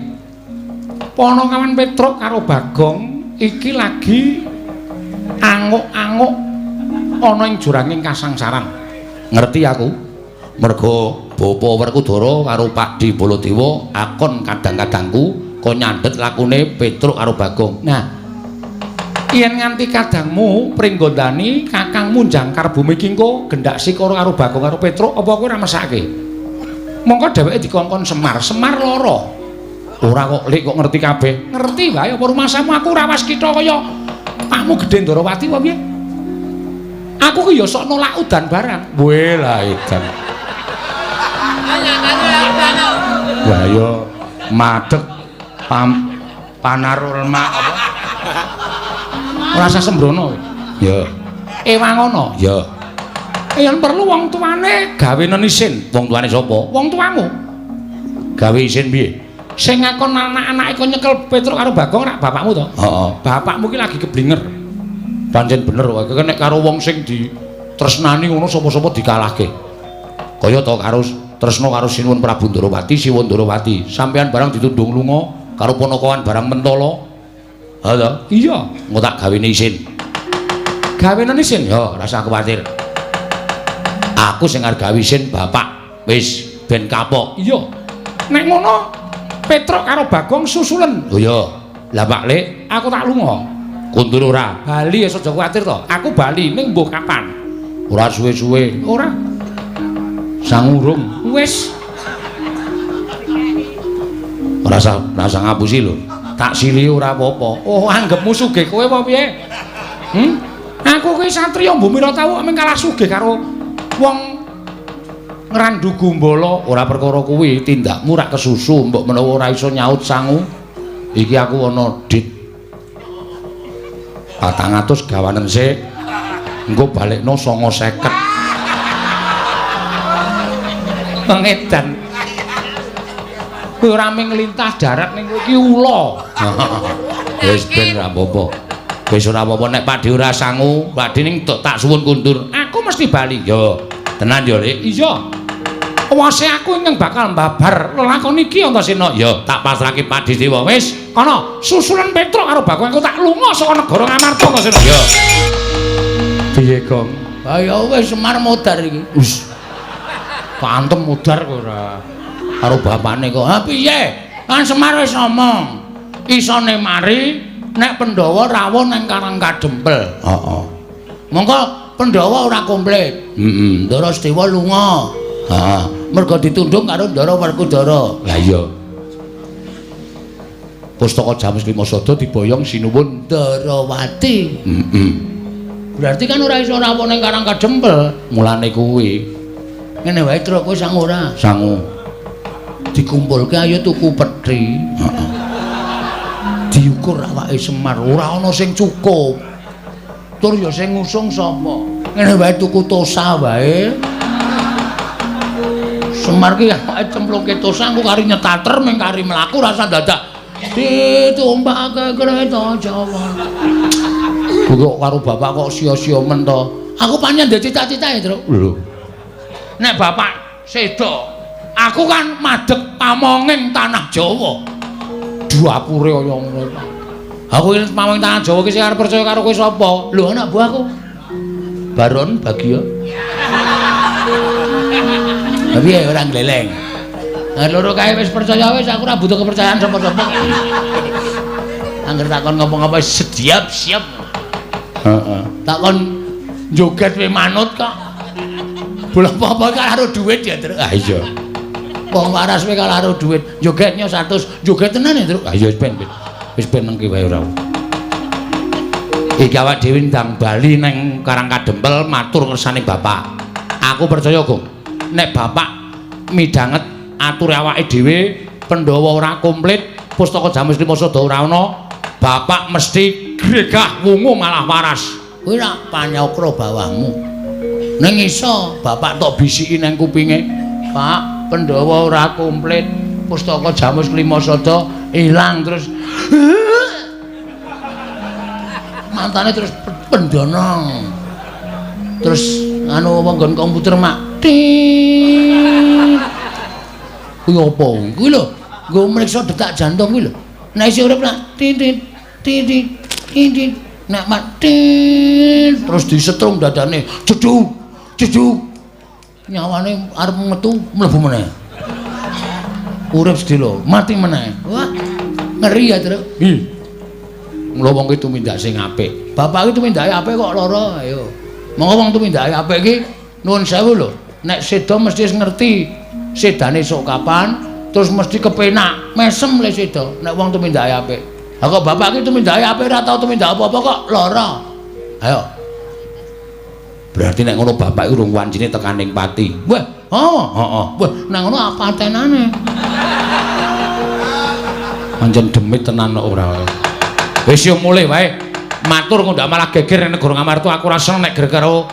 Panakawan Petruk karo Bagong iki lagi anguk-anguk ana ing juranging kasangsaran. Ngerti aku. Mergo Bapa Werkudara karo Pakdhe Baladewa akon kadang-kadangku kon nyandhet lakune Petruk karo Bagong. Nah, yen nganti kadangmu pringgondani kakangmu jangkar bumi iki engko gendak sikara karo Bagong karo Petruk, apa kowe ora mesake? Mongko dheweke dikongkon Semar, Semar lara. Ora kok Lik kok ngerti kabeh. Ngerti wae apa rumasamu aku ora waskita kaya pakmu Gedhe Ndarawati apa piye? Aku ki ya sok nolak udan barang. Weh lah edan. Wah ya madeg panarulma apa? Ora usah sembrono kowe. Ya. Ewangono. Ya. Yen perlu wong tuane gawenen isin. Wong tuane sapa? Wong tuamu. Gawe isin piye? Sing ngakon anak-anake kon nyekel Petruk karo Bagong rak bapakmu to? Heeh. Bapakmu ki lagi keblinger. Pancen bener kowe nek karo wong sing ditresnani ngono sapa-sapa dikalahke. Kaya to karo tresna karo Sinuwun Prabu Ndarawati, Siwun Ndarawati. Sampeyan barang ditundung lunga karo panakawan barang mentala. Ha to? Iya. Engko tak gawene isin. Gawenen isin? Ya, ora usah kuwatir. Aku sing arep gawe isin bapak. Wis ben kapok. Iya. Nek ngono Petruk karo Bagong susulen. Oh iya. Lah Pak Lik, aku tak lunga. Kundur ora? Bali ya aja kuwatir to. Aku bali ning mbuh kapan? Ora suwe-suwe. Ora. Sangurung. Wis. Ora usah ngapusi lho. Tak sili ora apa-apa. Oh, anggepmu sugih kowe apa piye? Hmm? Aku kuwi satriya mbumi ora tau mung kalah sugih karo wong ngrandu gumbala. Ora perkara kuwi, tindakmu rak kesusu, mbok menawa ora iso nyaut sangu. Iki aku ana dit 400 gawanen sik. Engko balekno 950. Pengedan. Kowe ora mung lintas darat ning kowe iki ula. Wis ben ora apa-apa. Wis ora apa-apa nek Pakdhe ora sangu, Pakdhe ning tak suwun kundur. Aku mesti bali. Yo, tenan yo, Lik. Iya. Wase aku ingkang bakal mbabar lelakon iki Antasena. Ya, tak pasrahke Pakdhe Dewa. Wis, kono susulan Petruk karo Bagong aku tak lunga saka negara Ngamarta Antasena. Ya. Piye, Gong? Ha ya wis Semar modar iki. Wis. Pantem modar kok ora. Karo bapane kok. Ha piye? Kan Semar wis ngomong. Isone mari nek Pandhawa rawuh nang Karang Kadempel. Heeh. Mongko Pandhawa ora komplit. Heeh, Ndara Sedewa lunga. Heeh. Mergo ditundung karo Ndara Werkudara. Lah iya. Pustaka Jamus Lima Sada diboyong Sinuwun Ndarawati. Heeh. Berarti kan ora iso rawuh ning Karang Kadempel. Mulane kuwi. Ngene wae Truk, kowe sangu ora? Sangu. Dikumpulke ayo tuku peti. Heeh. Diukur awake Semar, ora ana sing cukup. Tur ya sing ngusung sapa? Ngene wae tuku tosa wae. Semar ki awake cemplungke tosa engko kari nyetater ming kari mlaku rasa dadak ditumpake kereta Jawa. Kok karo bapak kok sia-sia men to. Aku pancen ndek cita-cita ya, Truk. Lho. Nek bapak sedo, aku kan madheg pamonging tanah Jawa. Dapure kaya ngono. Aku iki pamonging tanah Jawa ki sing arep percaya karo kowe sapa? Lho anak buahku. Baron Bagio. Piye ora ngleleng. Nah, loro kae wis percaya wis aku ora butuh kepercayaan sapa-sapa. Angger takon ngomong apa siap siap. Heeh. Takon joget we manut kok. Bola apa-apa karo duit ya, Truk. Ah iya. Wong waras we karo duit. Jogetnya 100, joget tenan ya, Truk. Ah iya wis ben. Wis ben nengki wae ora. Iki awak dhewe ndang bali nang Karang Kadempel matur kersane bapak. Aku percaya, Gong. Nek bapak midhanget Ature awake dhewe Pandhawa ora komplit, pustaka Jamus Lima Sada ora ana. Bapak mesti gregah wungu malah waras. Kuwi rak panyakra bawahmu. Ning iso bapak tok bisiki nang kupinge, Pak, Pandhawa ora komplit, pustaka Jamus Lima Sada ilang terus. Mantane terus pendono. Terus anu apa nggon komputer mak. Tit. Kuwi apa? Kuwi lho, nggo mriksa detak jantung kuwi lho. Nek isih urip nak tit tit tit tit nek mati terus disetrum dadane jeduk jeduk nyawane arep metu mlebu meneh. Urip sedelo mati meneh. Wah, ngeri ya, Truk. Nggih. Mula wong ki tumindak sing apik. Bapak ki tumindake apik kok lara, ayo. Monggo wong tumindake apik ki nuwun sewu lho. Nek seda mesti wis ngerti sedane sok kapan, terus mesti kepenak, mesem le seda nek wong tumindake apik. Lah kok bapak ki tumindake apik ora tau tumindak apa-apa kok lara. Ayo. Berarti nek ngono bapak iki urung wancine tekaning pati. Wah, oh, heeh. Wah, nek ngono apatenane. Pancen demit tenan kok ora. Wis yo mulih wae. Matur kok ndak malah geger ning negara Ngamarta aku ora seneng nek geger karo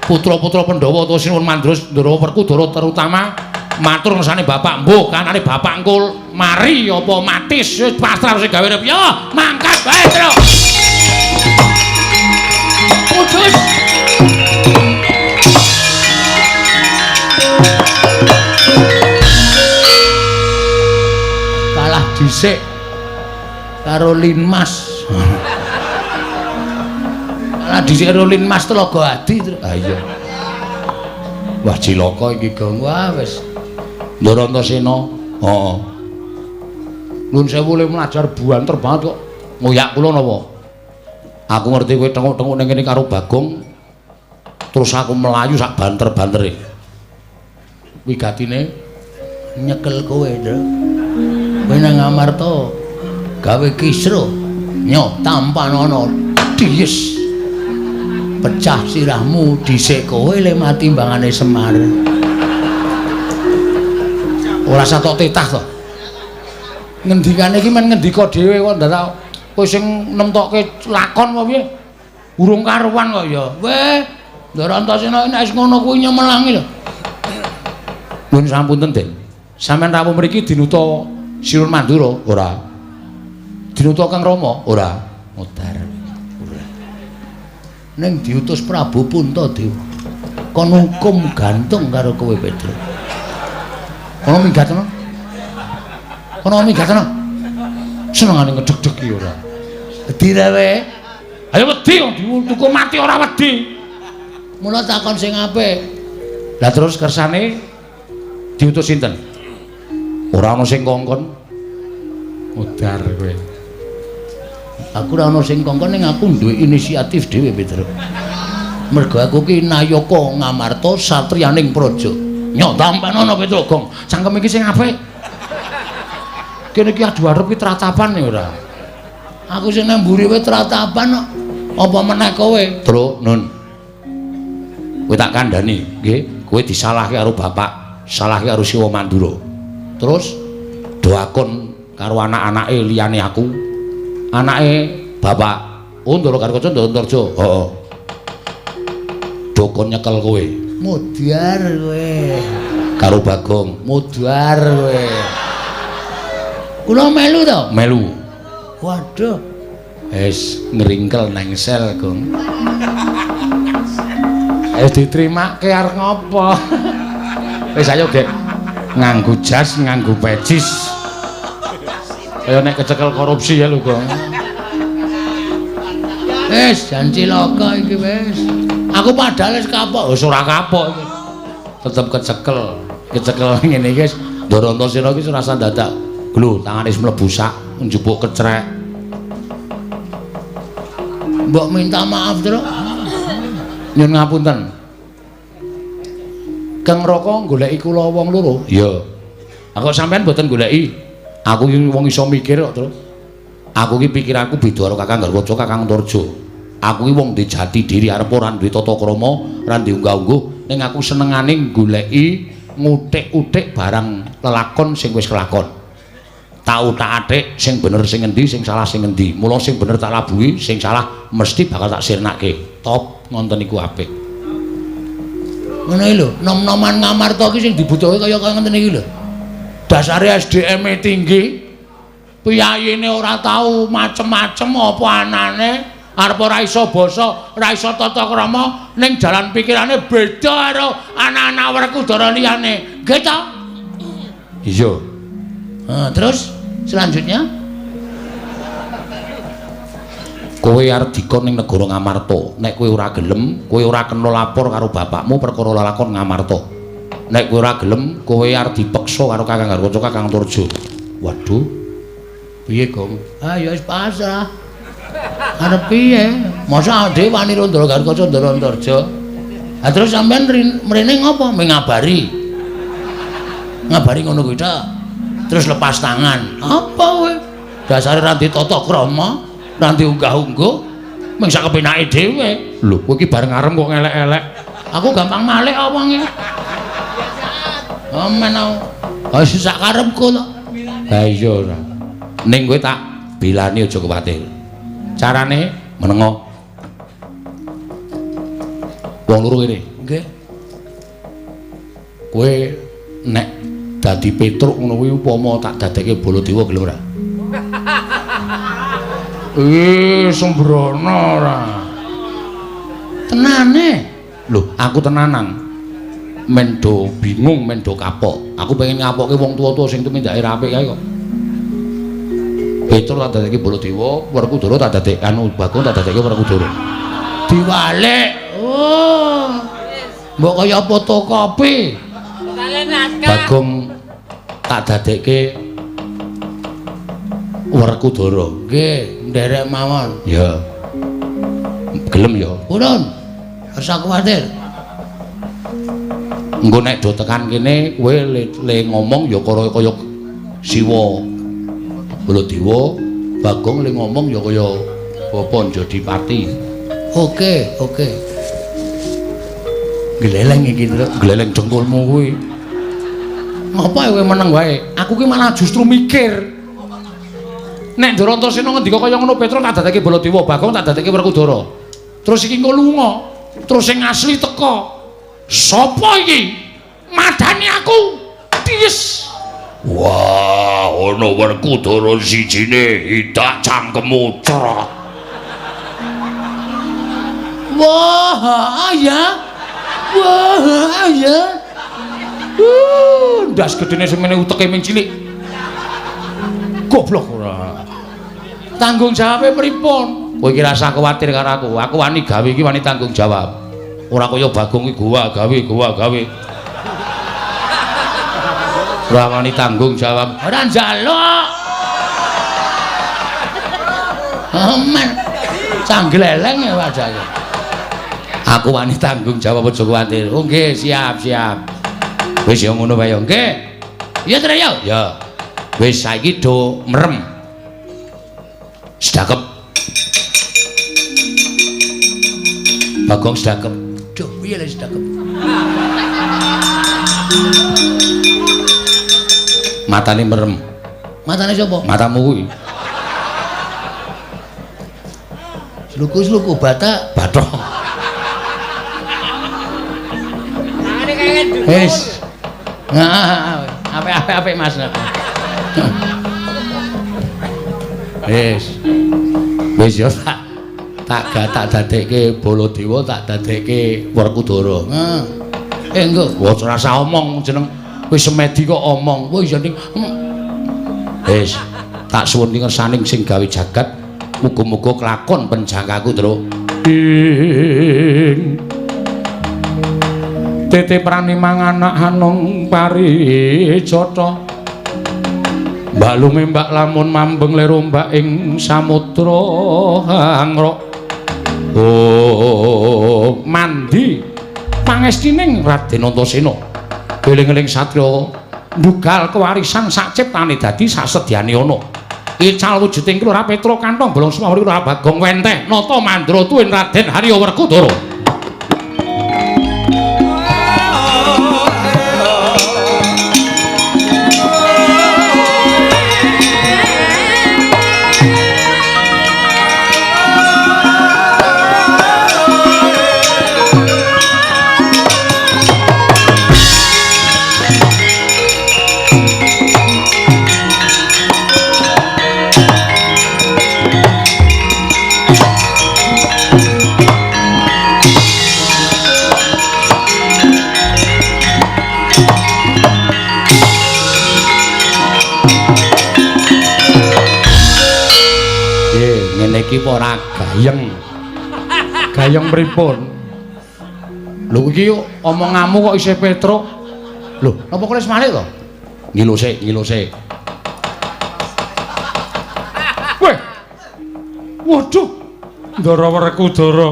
putra-putra Pandhawa utawa Sinuwun Mandura Ndara Werkudara terutama matur ngersane bapak mbuh kanane bapak engko mari apa matis wis pasrah sing gawe urip yo mangkat wae Truk. Putus. Kalah dhisik karo Linmas. Kalah dhisik karo Linmas Telaga Adi. Ha iya. Wah cilaka iki Gong. Wah wis. Ndara Antasena. Heeh. Nuwun sewu le mlajar buanter banget kok. Ngoyak kula napa? Aku ngerti kowe tenguk-tenguk ning kene karo Bagong. Terus aku melayu sak banter-bantere. Wigatine nyekel kowe, Ndra. Kowe nang Ngamarta gawe kisruh nyo tampanono dies. Pecah sirahmu dhisik kowe le mati timbangane Semar. Ora satok titah to. Ngendikane iki men ngendika dhewe kok ndak kowe sing nemtokke lakon apa piye? Urung karuan kok ya. Weh, Ndara Antasena nek wis ngono kuwi nyemelangi lho. Nuwun sampunten, Den. Sampeyan rawuh mriki dinuta Sinuwun Mandura? Ora. Dinuta Kang Rama? Ora. Modar. Ora. Ning diutus Prabu Puntadewa. Kon hukum gantung karo kowe, Petro. Kono minggat ana. Kono minggat ana. Senengane ngedeg-deg ora. Wedi ra kowe? Ayo wedi wong dihukum mati ora wedi. Mula takon sing apik. Lah terus kersane diutus sinten? Ora ana sing kongkon. Modar kowe. Aku ora ana sing kongkon ning aku duwe inisiatif dhewe, Petro. Mergo aku ki nayaka Ngamarta satriyaning praja. Nyo tampanono Petro Gong. Cangkem iki sing apik. Kene iki adu arep ki tratapan ya ora. Aku sing nang mburi wae tratapan kok. Apa meneh kowe? Truk, Nun. Kowe tak kandhani, nggih. Kowe disalahke karo bapak, salahke karo Siwa Mandura. Terus doakon karo anak-anake liyane aku. Anake bapak, oh Ndara Garkaca Ndara Antarja. Heeh. Dokon nyekel kowe. Modar kowe. Karo Bagong, modar kowe. Kula melu to? Melu. Waduh. Wis ngringkel nang sel, Gong. Wis ditrimake arep ngopo? Wis ayo, Gek. Nganggo jas, nganggo pecis. Kaya nek kecekel korupsi ya lho, Gong. Wis jan cilaka iki wis. Aku padahal wis kapok. Wis ora kapok iki. Tetep kecekel. Kecekel ngene iki wis Ndara Antasena iki ora usah dadak. Lho, tangane wis mlebu sak njupuk kecrek. Mbok minta maaf, Truk. Nyun ngapunten. Kang Raka goleki kula wong loro? Iya. Lah kok sampean mboten goleki? Aku iki wong iso mikir kok, Truk. Aku iki pikiranku beda karo Kakang Garwaca, Kakang Antarja. Aku iki wong duwe jati diri, arep ora duwe tata krama, ora duwe unggah-ungguh, ning aku senengane goleki Ngutik-utik barang lelakon sing wis kelakon. Tak utak-atik sing bener sing endi, sing salah sing endi. Mula sing bener tak labuhi, sing salah mesti bakal tak sirnake. Top ngonten iku apik. Ngono iki lho, nom-noman Ngamarta iki sing dibutuhke kaya ngoten iki lho. Dasare SDM-e tinggi. Piyayine ora tau macem-macem apa anane, arep ora iso basa, ora iso tata krama, ning jalan pikirane beda karo anak-anak Werkudara liyane. Nggih ta? Iya. Nah, terus selanjutnya kowe arep dikon ning negara Ngamarta. Nek kowe ora gelem, kowe ora kena lapor karo bapakmu perkara lelakon Ngamarta. Nek kowe ora gelem, kowe arep dipeksa karo Kakang Garkaca, Kakang Turjo. Waduh. Piye, Gong? Ah ya wis pasrah. Arep piye? Masa dhewe wani Ndara Garkaca Ndara Antarja. Ha terus sampean mrene ngopo? Mengabari. Ngabari ngono kuwi ta. Terus lepas tangan. Apa kowe? Dasare ra ndek tata krama, ra ndek unggah-ungguh, mung sak kepenake dhewe. Lho, kowe iki bareng arem kok ngelek-elek. Aku gampang malik apa wonge. Amen aku. Ha sak karepku to. Ha iya ora. Ning kowe tak bilani aja kuwatir. Carane menengo. Wong loro kene. Nggih. Kowe nek dadi Petruk ngono kuwi upama tak dadekke Baladewa gelem ora? Sembrono ora. Tenane. Lho, aku tenanan. Men do bingung, men do kapok. Aku pengen ngapokke wong tuwa-tuwa sing tumindake ra apik kae kok. Petruk tak dadekke Baladewa, Werkudara tak dadekke anu Bagong tak dadekke Werkudara. Diwalik. Oh. Mbok kaya fotokopi. Bagong tak dadekke Werkudara. Nggih, nderek mawon. Ya. Gelem ya. Purun. Ora kuwatir. Engko nek do tekan kene kowe le ngomong ya kaya Siwa Baladewa, Bagong le ngomong ya kaya Bapa Njodipati. Oke, oke. Gleleng iki, Truk. Gleleng dengkulmu kuwi. Ngapa kowe meneng wae? Aku ki malah justru mikir. Nek Ndara Antasena ngendika kaya ngono Petruk tak dadekke Baladewa, Bagong tak dadekke Werkudara. Terus iki engko lunga, terus sing asli teka. Sopo iki? Madani aku. Dies. Wah, ana Werkudara sijine idak cangkemmu cerot. Wah, ya. Wah, ya. Ndas gedene semene uteke ming cilik. Goblok ora. Tanggung jawabe pripun? Kowe iki rasah kuwatir karo aku. Aku wani gawe iki wani tanggung jawab. Ora kaya Bagong iki gowa gawe, gowa gawe. Ora wani tanggung jawab. Ora njaluk. Aman. Canggleleng ya wajahke. Aku wani tanggung jawab aja kuwatir. Oh nggih, siap, siap. Wis ya ngono wae ya. Nggih. Iya Tru ya. Ya. Wis saiki do merem. Sedakep. Bagong sedakep. Duh, piye lek sedakep? Matane merem. Matane sapa? Matamu kuwi. Sluku-sluku batak, bathok. Wis. Heeh, apik-apik Mas. Wis. Wis ya tak dadekke Baladewa, tak dadekke Werkudara. Heeh. Engko wis ora usah omong jeneng wis semedi kok omong. Wis ya ning. Wis, tak suwun ngersaning sing gawe jagat, muga-muga kelakon penjangkaku, Truk. Ing tete prani manganak hanung parijata. Mbak lume mbak lamun mambeng lir ombak ing samudra hangrok. Oh, mandi pangestining Raden Antasena. Eling-eling satriya ndugal kewarisan sak ciptane dadi sasedyane ana. Ical wujuding Kelurahan Petruk Kantong Bolong Semawuri Kelurahan Bagong Wenteh Nata Mandra tuwin Raden Harya Werkudara. Iki ora gayeng. Gayeng pripun? Lho iki omonganmu kok isih Petruk. Lho, napa kowe wis malik to? Ngilo sik, ngilo sik. Weh. Waduh. Ndara Werkudara.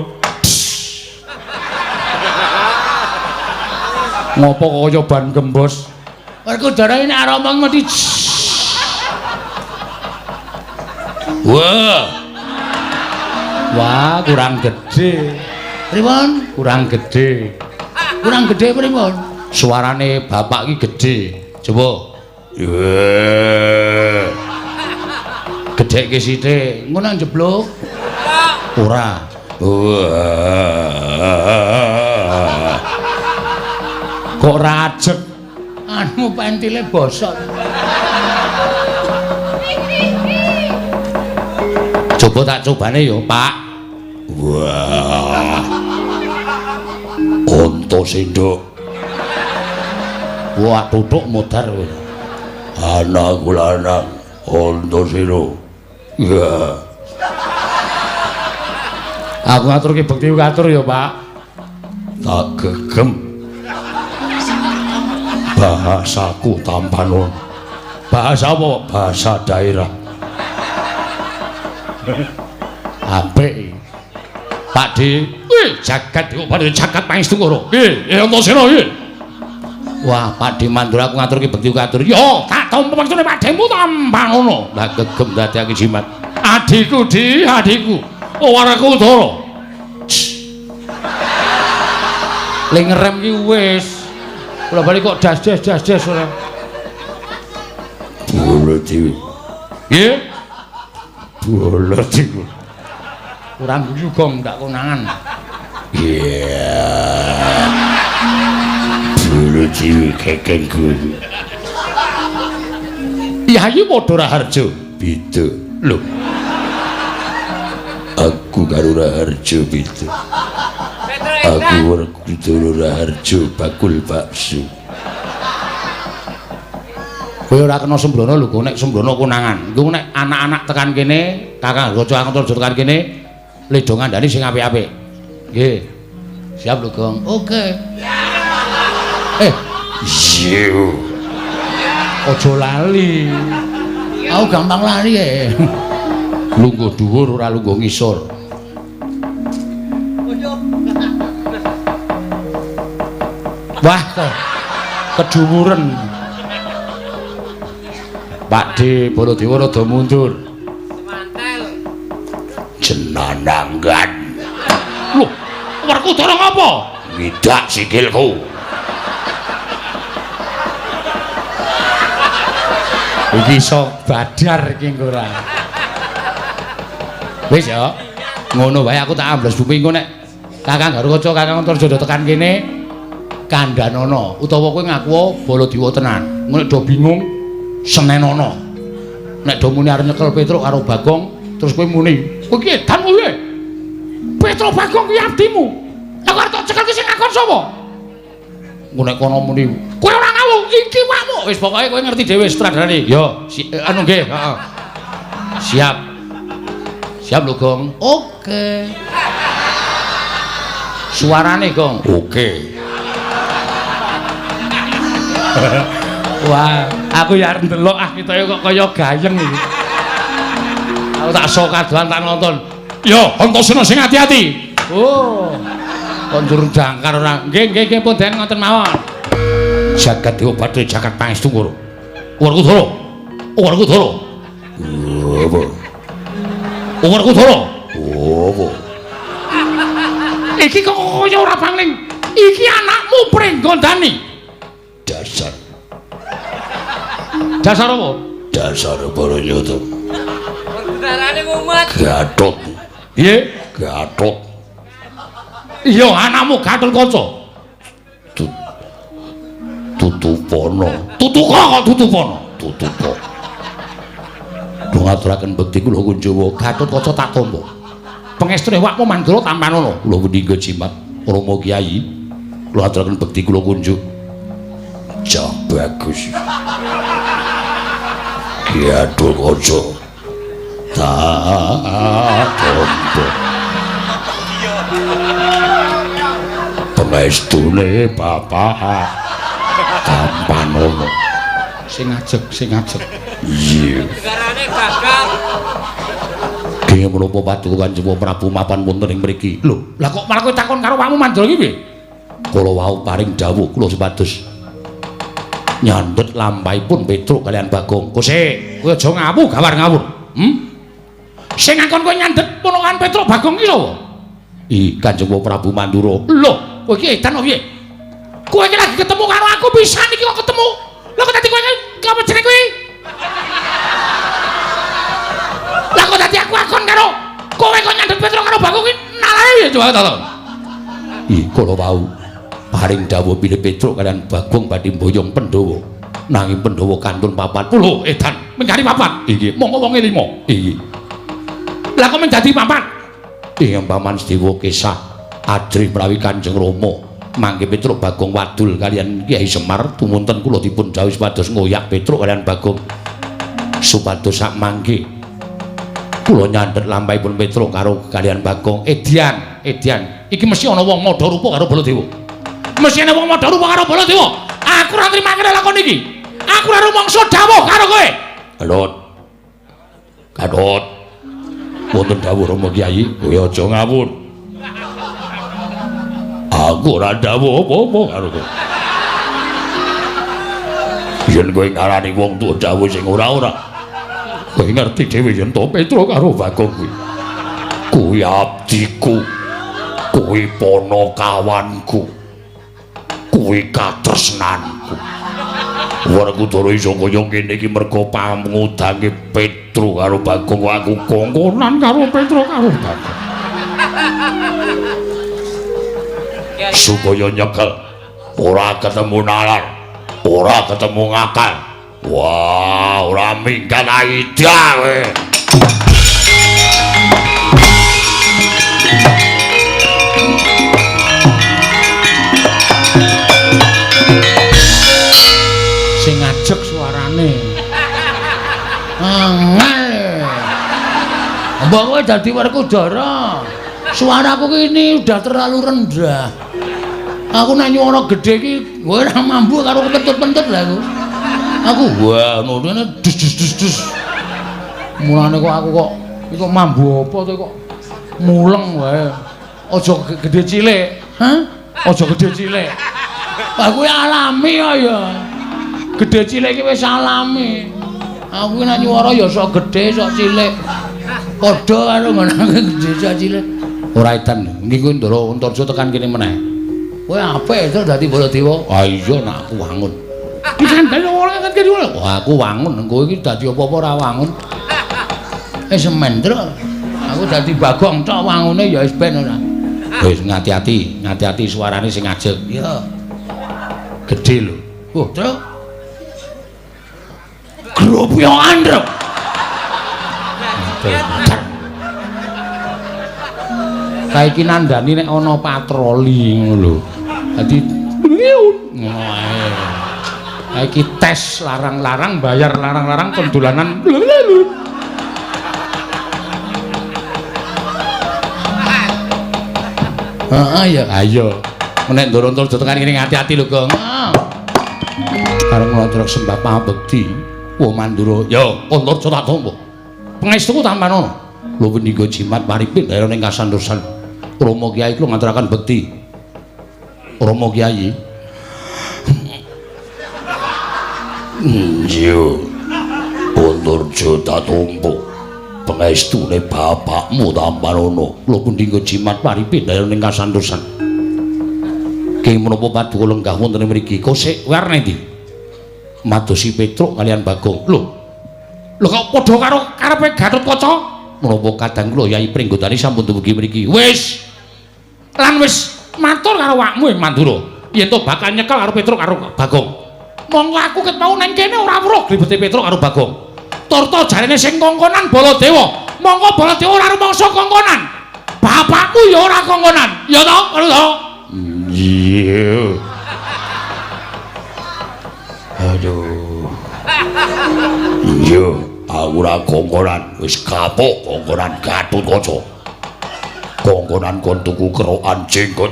Ngopo kok kaya ban gembos? Werkudara ini arep omong mesti. Wah. Wah, kurang gede. Pripun? Kurang gede. Kurang gede pripun? Suarane bapak iki gede. Coba. Wah. Gedhekke sithik. Ngono njeblug. Ora. Wah. Kok rajek? Anu pentile bosok. Coba tak cobane ya, Pak. Wah. Antasena. Wah, tutuk modar kowe. Anakku lanang Antasena. Ya. Aku ngaturke bekti katur ya, Pak. Tak gegem. Bahasaku tampano. Bahasa apa? Bahasa daerah. Apik. Pak D. Wih, jagat iku padha jagat pangestu karo. Nggih, Antasena iki. Wah, Pak D Mandura aku ngaturke bekti katur. Yo, tak tampa maksudne Pak Demu tampanono. Lah gegem dadekake jimat. Adikku, Di, adikku. Oh, Werkudara. Le ngerem ki wis. Kula bali kok das-das das-das ora. Bola dewe. Nggih. Bola dewe. Kurang guyu gong ndak konangan. Iya. Bola dewe kekeng guru. Yayi padha Raharja. Beda. Lho. Aku karo Raharja beda. Aku Werkudara Raharja bakul bakso. Kowe ora kena sembrono lho, nek sembrono konangan. Iku nek anak-anak tekan kene, Kakang Raja Antarja tekan kene, ledo ngandani sing apik-apik. Nggih. Siap lho, Gong. Oke. Iya. Aja lali. Aku gampang lali e. Lungguh dhuwur ora lungguh ngisor. Wah, kedhuwuren. Pak D Baladewa rada mundur. Semantel. Jenananggan. Lho, Werkudara ngapa? Ngidak sikilku. Iki iso badar iki engko ora. Wis ya. Ngono wae aku tak ambles bumi engko nek Kakang Garukaca, Kakang Antarja tekan kene kandhanono utawa kowe ngaku Baladewa tenan. Engko nek do bingung senenono. Nek do muni arep nyekel Petruk karo Bagong, terus kowe muni, "Kowe iki edan kowe." Petruk Bagong kuwi abdimu. Lah kok arep tak cekel ki sing ngakon sapa? Engko nek kono muni, "Kowe ora ngawur, iki wakmu." Wis pokoke kowe ngerti dhewe sutradarane. Yo, anu nggih, heeh. Siap. Siap lho, Gong. Oke. Suarane, Gong. Oke. Wah, aku ya arep ndelok ah ketoke kok kaya gayeng iki. Aku tak sok kadoan tak nonton. Yo, Antasena sing ati-ati. Oh. Kok njur jangkar ora. Nggih, nggih, nggih pun den ngoten mawon. Jagat Dewa Bathara jagat pangestu karo. Werkudara. Werkudara. Apa? Werkudara. Apa? Iki kok kaya ora pangling. Iki anakmu Pringgondani. Dasar. Dasar apa? Dasar Baranyata. Werkudarane mumet. Gatot. Piye? Gatot. Iya, anakmu Gatotkaca. Tutupono. Tutuka kok tutupono. Tutupa. Kula ngaturaken bekti kula kunjawa Gatotkaca tak tampa. Pengestune wakmu Mandura tampanono. Kula meningga jimat Rama Kyai. Kula aturaken bekti kula kunjuk. Cah bagus. Gatotkaca. Tak tompo. Pengestune bapak tampanono. Sing ajeg, sing ajeg. Iya. Negarane gagal. Kenging menapa paduka Kanjeng Prabu mapan wonten ing mriki? Lho, lah kok malah kowe takon karo awakmu Mandura iki piye? Kula wau paring dawuh kula supados nyandhet lampahipun Petruk kalian Bagong. Kose, kowe aja ngawu gawar ngawur. Sing ngakon kowe nyandhet ponokan Petruk Bagong iki sapa? I Kanjeng Prabu Mandura. Lho, kowe iki edan opo piye? Kowe iki lagi ketemu karo aku pisan iki kok ketemu. Lho kok dadi kowe iki apa jenenge kuwi? Lah kok dadi aku akon karo kowe kok nyandhet Petruk karo Bagong iki nalane piye coba to? I kula wau paring dawuh bilih Petruk kalian Bagong badhe mboyong Pandhawa. Nanging Pandhawa kantun papat. Lho, edan, mengkari papat. Inggih. Monggo wonge 5. Inggih. Lah kok menjadi papat? Ing paman Sedewa Kesah ajrih menawi Kanjeng Rama mangke Petruk Bagong wadul kalian Kyai Semar tumunten kula dipun dawuhi supados ngoyak Petruk kalian Bagong supados sak mangke kula nyandhet lampahipun Petruk karo kalian Bagong. Edian, edian. Iki mesti ana wong madha rupa karo Baladewa. Mesti ana wong madha rupa karo Baladewa. Aku ora nrimake lakon iki. Aku ora rumangsa dawuh karo kowe. Gatot. Gatot. Wonten dawuh Rama Kyai, kowe aja ngawur. Aku ora dawuh apa-apa karo kowe. Yen kowe ngarani wong tuwa dawuh sing ora-ora, kowe ngerti dhewe yen to Petruk karo Bagong kuwi. Kuwi abdiku. Kuwi ponokawanku. Kuwi katresnanku. Werkudara iso kaya ngene iki merga pangudange Petruk karo Bagong. Aku kongkonan karo Petruk karo Bagong. Supaya nyekel ora ketemu nalar, ora ketemu ngakal. Wah, ora minggat aida kowe. Sing ajeg suarane. Angel. Mbok kowe dadi Werkudara. Suaraku ki ini udah terlalu rendah. Aku nek nyuara gedhe iki kowe ora mampu karo kentut-kentut lah aku. Aku wah ngono dus dus dus dus. Mulane kok aku kok iki kok mambu apa to kok muleng wae. Aja gedhe cilik. Hah? Aja gedhe cilik. Lah kuwi alami ya. Gedhe cilik iki wis alami. Aku nek nyuara ya sok gedhe sok cilik. Padha karo ngono gedhe sok cilik. Ora edan. Niki kuwi Ndara Antarja tekan kene meneh. Kowe apik to dadi Baladewa. Ah iya nek aku wangun. Iki kandhane ora kan kene. Wah aku wangun, kowe iki dadi apa-apa ora wangun. Wis mendro. Aku dadi Bagong tok wangune ya wis ben ora. Wis ngati-ati, ngati-ati suarane sing ajeg. Iya. Gedhe lho. Oh, Truk. Gropyokan, Truk. Kae iki nandani nek ana patroli ngono lho. Dadi ngono ae. Kae iki tes larang-larang, bayar larang-larang kon dolanan. Heeh ya. Ayo. Nek Ndara Antarja tekan kene ngati-ati lho, Gong. Karo nglontrok sembah pamekti. Wah Mandura, ya Antarja tak tampa. Pangestuku tampanono. Lho pendhika jimat paripin daerah ning kasantosan. Rama Kyai kula ngaturaken bekti. Rama Kyai. Iya. Antarja tak tampa. Pangestune bapakmu tampanono. Kula pendhika jimat paripin daerah ning kasantosan. Kenging menapa paduka lenggah wonten ing mriki? Kosek kowe arep ndi? Madosi Petruk kalian Bagong. Lho. Lho kok padha karo karepe Gatotkaca? Menapa kadang kula Yai Pringgondani sampun dumugi mriki. Wis. Lan wis matur karo awakmu Mandura. Yen to bakal nyekel karo Petruk karo Bagong. Monggo aku ket mau nang kene ora weruh gribete Petruk karo Bagong. Turta jarene sing kongkonan Baladewa. Monggo Baladewa ora rumangsa kongkonan. Bapakmu ya ora kongkonan. Ya to, ngono to? Iya. Aduh. Iya, Aku ora kongkonan, wis kapok kongkonan Gatotkaca. Kongkonan kon tuku kerokan jenggot.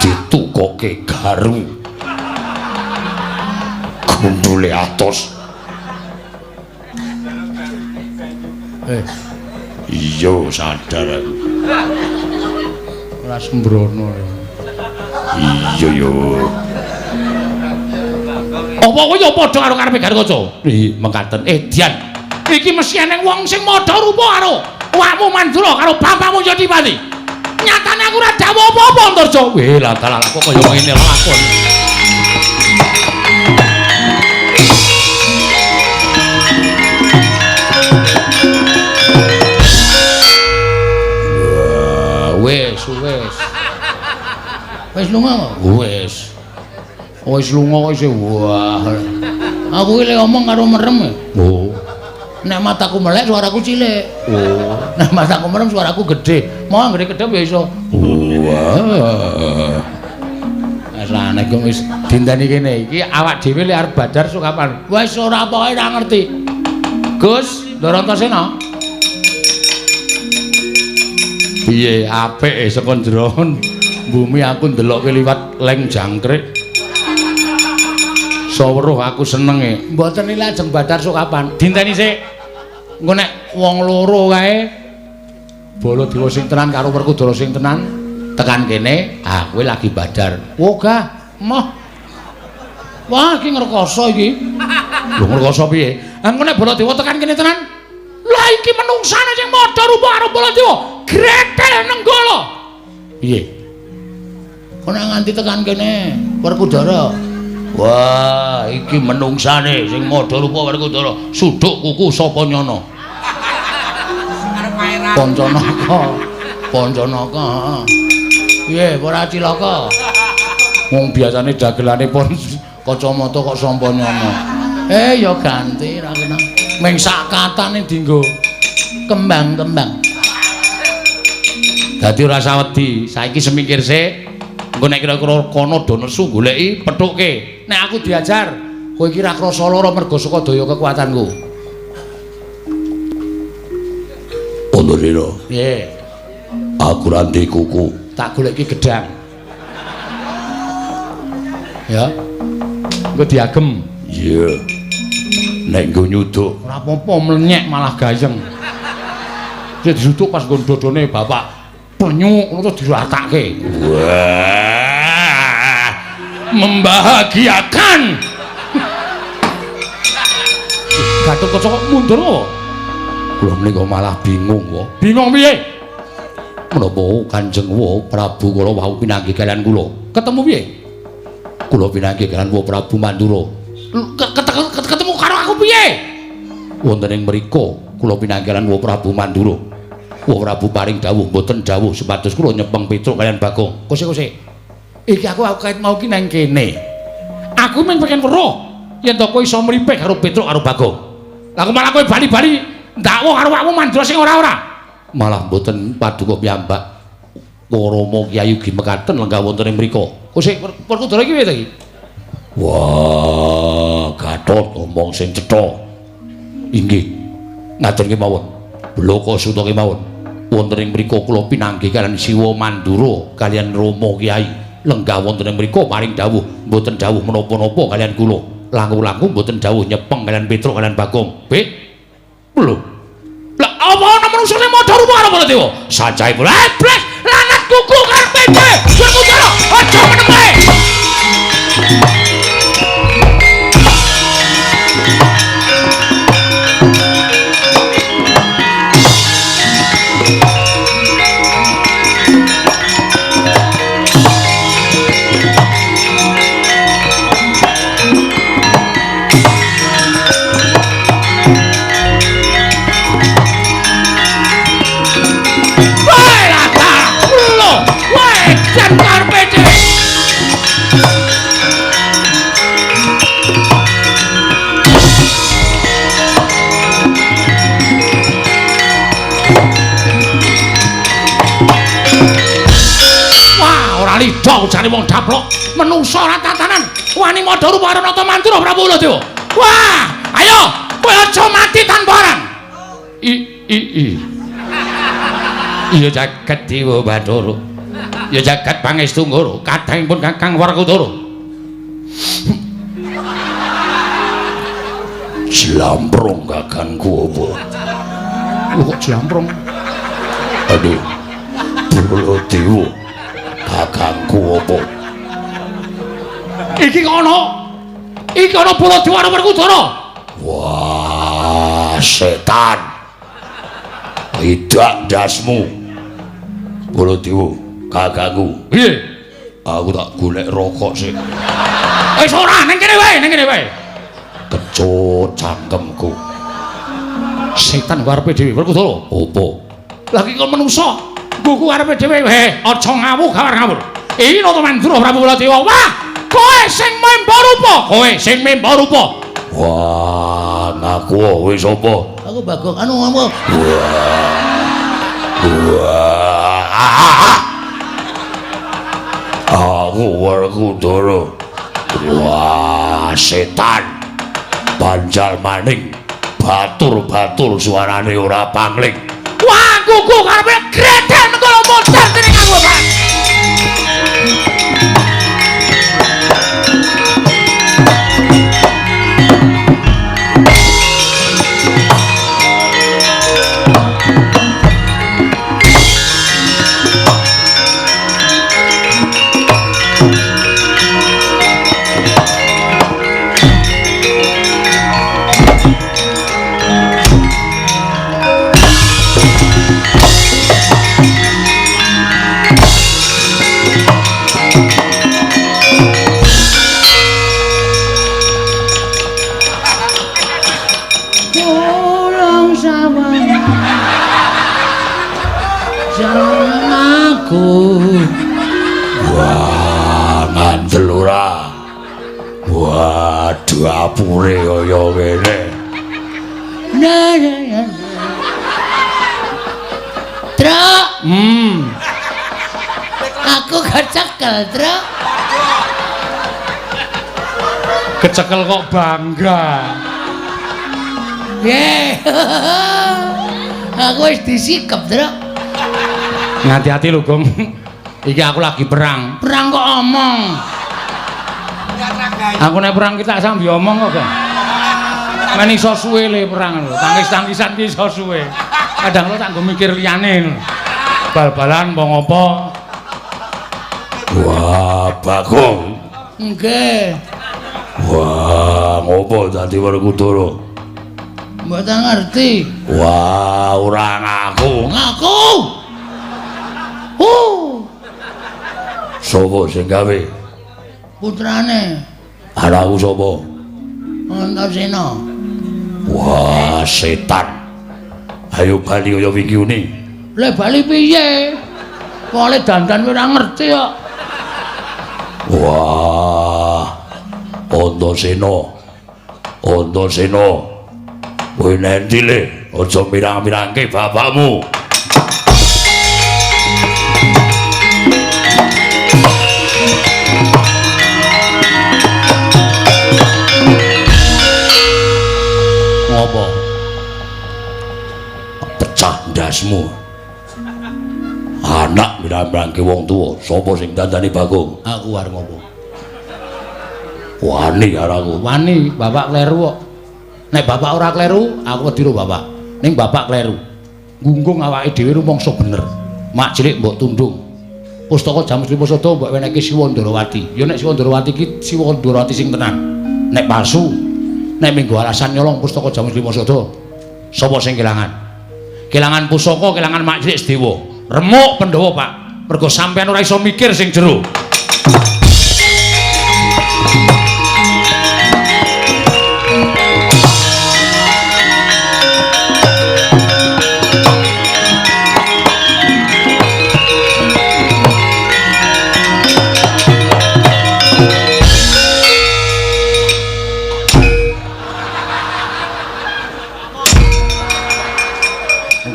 Ditukoke garu. Gundule atos. Iya sadar aku. Ora sembrono. Iya yo. Apa kowe ya padha karo karepe Gatotkaca? Ih, mekaten. Dian. Iki mesti eneng wong sing madha rupa karo awakmu Mandura karo bapakmu Jatipati. Nyatane aku ora dawuh apa-apa, Antarja. Weh, lah dalah kok kaya ngene lakon. Wes, wes. Wes lunga? Wes. Wis lunga wis wah. Aku iki ngomong karo merem. Oh. Nek mataku melek suaraku cilik. Oh. Nek mataku merem suaraku gedhe. Mau anggere kedhep ya iso. Wah. Wis aneh kok wis dinteni kene iki awak dhewe lek arep badar sok kapan. Wis ora pokoke ora ngerti. Gus, Ndarantasena. Piye apik saka jero bumi aku ndelokke liwat leng jangkrik. Saweruh aku seneng e. Mboten iki lajeng badar sok kapan? Dinteni sik. Engko nek wong loro kae Baladewa sing tenan karo Werkudara sing tenan tekan kene, ah kowe lagi badar. Wogah, moh. Wah, iki ngrekoso iki. Lho ngrekoso piye? Engko nek Baladewa tekan kene tenan, lah iki menungsane sing madha rupa karo Baladewa, gretel nenggala. Piye? Kok nek nganti tekan kene Werkudara. Wah, iki menungsane sing madha rupa Werkudara, suduk kuku sapa nyana? Pancanaka. Pancanaka, heeh. Piye, ora cilaka? Wong biasane dagelane pon kacamata kok sampa nyana. Ya ganti ra kena. Ming sak katane dienggo kembang-kembang. Dadi ora usah wedi, saiki semingkir sik. Engko nek kira-kira kono do nesu goleki pethukke. Nek aku diajar, kowe iki ra krasa lara mergo saka daya kekuatanku. Antarasena. Piye? Aku ra ndek kuku. Tak goleki gedang. Ya. Engko diagem. Iya. Nek nggo nyuduk ora apa-apa mlenyek malah gayeng. Sik disuduk pas nggon dodone bapak. Penyuk ngono terus diratake. Wah. Membahagiakan. Gatotkaca kok mundur kok? Kula menika malah bingung kok. Bingung piye? Menapa Kanjeng Wa Prabu kula wau pinanggih kalian kula? Ketemu piye? Kula pinanggih kalian Wa Prabu Mandura. Ketemu karo aku piye? Wonten ing mriku kula pinanggih kalian Wa Prabu Mandura. Wa Prabu paring dawuh mboten dawuh supados kula nyepeng Petruk kalian Bagong. Kose-kose. Iki aku kait mau ki nang kene. Aku mung pengen weruh yen to kowe iso mripih karo Petruk karo Bagong. Lah kok malah kowe bali-bali ndakwa karo awakmu Mandura sing ora-ora. Malah mboten paduka piyambak. Rama Kyai ugi mekaten lenggah wonten ing mriku. Kose Werkudara iki piye to iki? Wah, Gatot omong sing cetha. Inggih. Ngaten kemawon. Bloko suta kemawon. Wonten ing mriku kula pinanggih kalian Siwa Mandura kalian Rama Kyai. Lenggah wonten ing mriku paring dawuh mboten dawuh menapa-napa kalian kula. Langkung-langkung mboten dawuh nyepeng kalian Petruk kalian Bagong. Be. Lho. Lah apa ana manungsane madha rupa karo Baladewa? Sajae pula. Blas, lanat kuku karepe kowe. Werkudara, aja meneng wae. Lido jane wong daplok menungsa ora tatanan wani madha rupa karo Nata Mandura Prabu Baladewa. Wah, ayo Kowe aja mati tanpa aran. I i i. Iya jagat Dewa Bathara. Ya jagat Pangestu Nggara, kadangipun Kakang Werkudara. Jlamprong kakangku apa? Kok jlamprong? Aduh. Baladewa kakangku apa? Iki kono. Iki ana Baladewa karo Werkudara. Wah, setan. Idak ndasmu. Baladewa kakangku. Piye? Aku tak golek rokok sik. Wis ora, ning kene wae, ning kene wae. Kecut cangkemku. Setan karepe dhewe Werkudara. Apa? Lah iki kok menungso. Ngguku karepe dhewe. Heh, aja ngawuh gawar ngawur. Iki Nata Mandura Prabu Baladewa. Wah, kowe sing memba rupa. Kowe sing memba rupa. Wah, ngaku kowe sapa? Aku Bagong. Anu apa? Wah. Aku Werkudara. Wah, setan. Banjal maning. Batur-batur suarane ora pangling. Wah, kuku karepe gredel mengkono modar dening aku, Pak. Wah, ngandel ora. Wah, dapure kaya ngene. Truk. Aku kecekel, Truk. Kecekel kok bangga. Ye. Aku wis disikep, Truk. Ngati-hati lho, Gong. Iki aku lagi perang. Perang kok omong. Aku nek perang ki tak sambi omong kok, Gong. Men iso suwe le perang lho. Tangis-tangisan ki iso suwe. Kadang lo tak nggo mikir liyane lho. Bal-balan apa ngopo. Wah, Bagong. Nggih. Wah, ngopo dadi Werkudara? Mboten ngerti. Wah, ora ngaku. Ngaku. Sopo sing gawe? Putrane. Anakku sapa? Antasena. Wah, setan. Ayo bali kaya wingi uni. Lah bali piye? Wale dandan ora ngerti kok. Wah. Antasena. Antasena. Kowe nendi le? Aja mirang-mirangke bapakmu. Ngopo? Pecah ndasmu. Anak mirang-mirangke wong tuwa, sapa sing dandani Bagong? Aku arep ngopo? Wani karo aku. Wani, bapak kleru kok. Nek bapak ora kleru, aku wedi ro bapak. Ning bapak kleru. Gunggung awake dhewe rumangsa bener. Mak cilik mbok tundung. Pustaka Jamus Lima Sada mbok wenehke Siwa Ndarawati. Ya nek Siwa Ndarawati iki Siwa Ndarawati sing tenan. Nek palsu, nek minggu alasan nyolong pustaka Jamus Lima Sada, sapa sing kelangan? Kelangan pusaka, kelangan mak cilik Sedewa. Remuk Pandhawa, Pak. Mergo sampean ora iso mikir sing jero.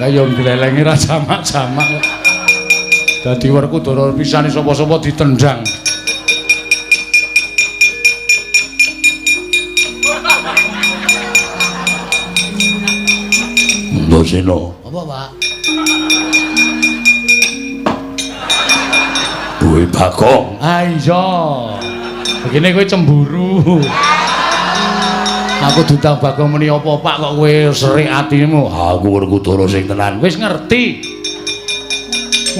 Kaya nglelengi ra jamak-jamak. Dadi Werkudara pisane sapa-sapa ditendang. Antasena. Apa, Pak? Duwe Bagong. Ah iya. Begini kowe cemburu. Aku diundang Bagong muni apa, Pak, kok kowe serik atimu? Aku Werkudara sing tenan. Wis ngerti.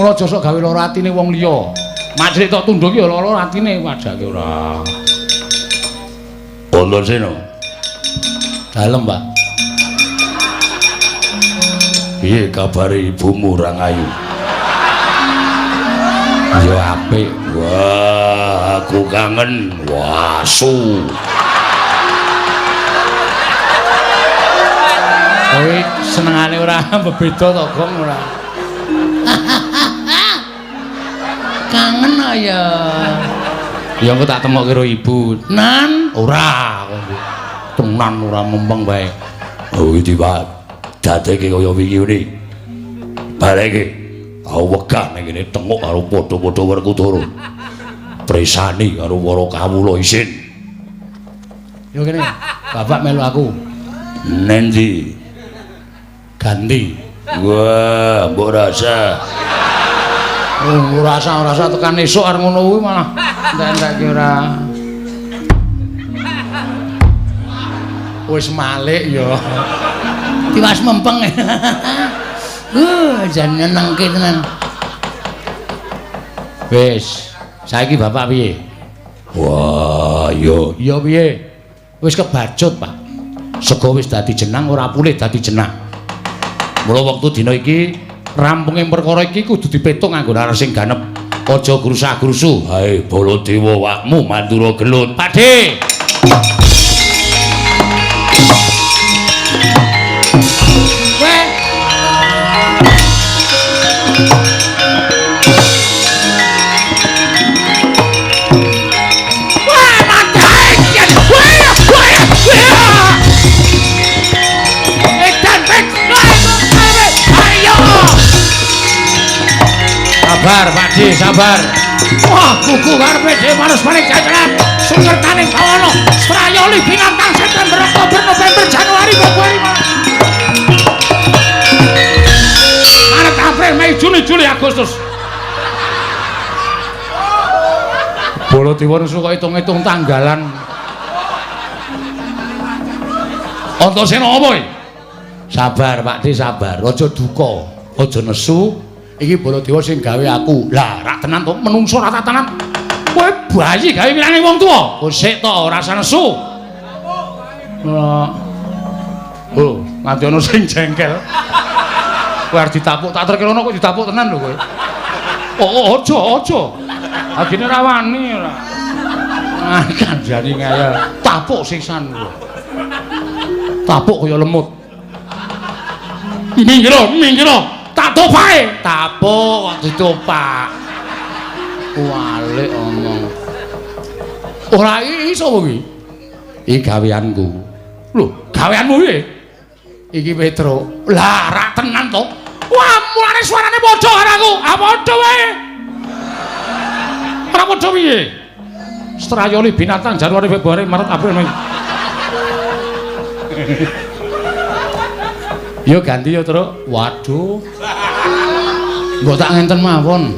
Mula aja sok gawe lara atine wong liya. Mak cilik tok tunduk ki ya lara atine wajake ora. Antasena. Dalem, Pak. Piye kabare ibumu Rangayu? Ya apik. Wah, aku kangen. Wah, su. Kowe senengane ora bebeda to, Gong, ora? Kangen ya. Ya engko tak temokke karo ibu. Nan, ora. Tenan ora mempeng bae. Oh, iki Pak. Dadeke kaya wingi ngene. Bareke aku wegah ning kene tengok karo padha-padha Werkudara. Presani karo para kawula isin. Yo kene, bapak melu aku. Nendi? Ganti. Wah, mbok rasa. Oh, rasa tekan esuk arep ngono kuwi malah entek-entekke ora. Wis malik ya. Tiwas mempeng. Jan nyenengke tenan. Wis, saiki bapak piye? Wah, yo. Ya piye? Wis kebacut, Pak. Sego wis dadi jenang ora pulih dadi jenang. Mula wektu dina iki rampunge perkara iki kudu dipetung nganggo laras sing ganep. Aja grusah-grusu. Hae Baladewa wakmu Mandura gelut. Pakde. Weh. Wah, mantap. Wah, wah, wah. Edan, pek. Ayo. Sabar, Pakde, sabar. Wah, kuku karepe dhewe manus paling jajaran. Sungertaning bawana, Strayoli binatang September, Oktober, November, Januari, Februari, Maret, April, Mei, Juni, Juli, Agustus. Baladewa nesu kok hitung-hitung tanggalan. Antasena apa iki? Sabar, Pakde, sabar. Aja duka, aja nesu. Iki Baladewa sing gawe aku. Lah, rak tenan to, menungso ora tak tenan. Kowe bayi gawe wilange wong tuwa. Oh, sik to, ora usah nesu. Oh, nganti ana sing jengkel. Kowe arep ditapuk, tak terkira kok ditapuk tenan lho kowe. Oh, aja, aja. Agene ora wani ora. Ah, kandhani ngeyel. Tapuk sisan kowe. Tapuk kaya lemut. Minggir, minggir. Tak topake. Tapuk kok ditopak. Walik omong. Ora iso kuwi. Iki gaweanku. Lho, gaweanmu piye? Iki Petruk. Lah, rak tenan to. Wah, mulane suarane padha karo aku. Ah, padha wae. Ora padha piye? Strayoli binatang Januari, Februari, Maret, April, Mei. Yo ganti yo, Truk. Waduh. Mbok tak ngenten mawon.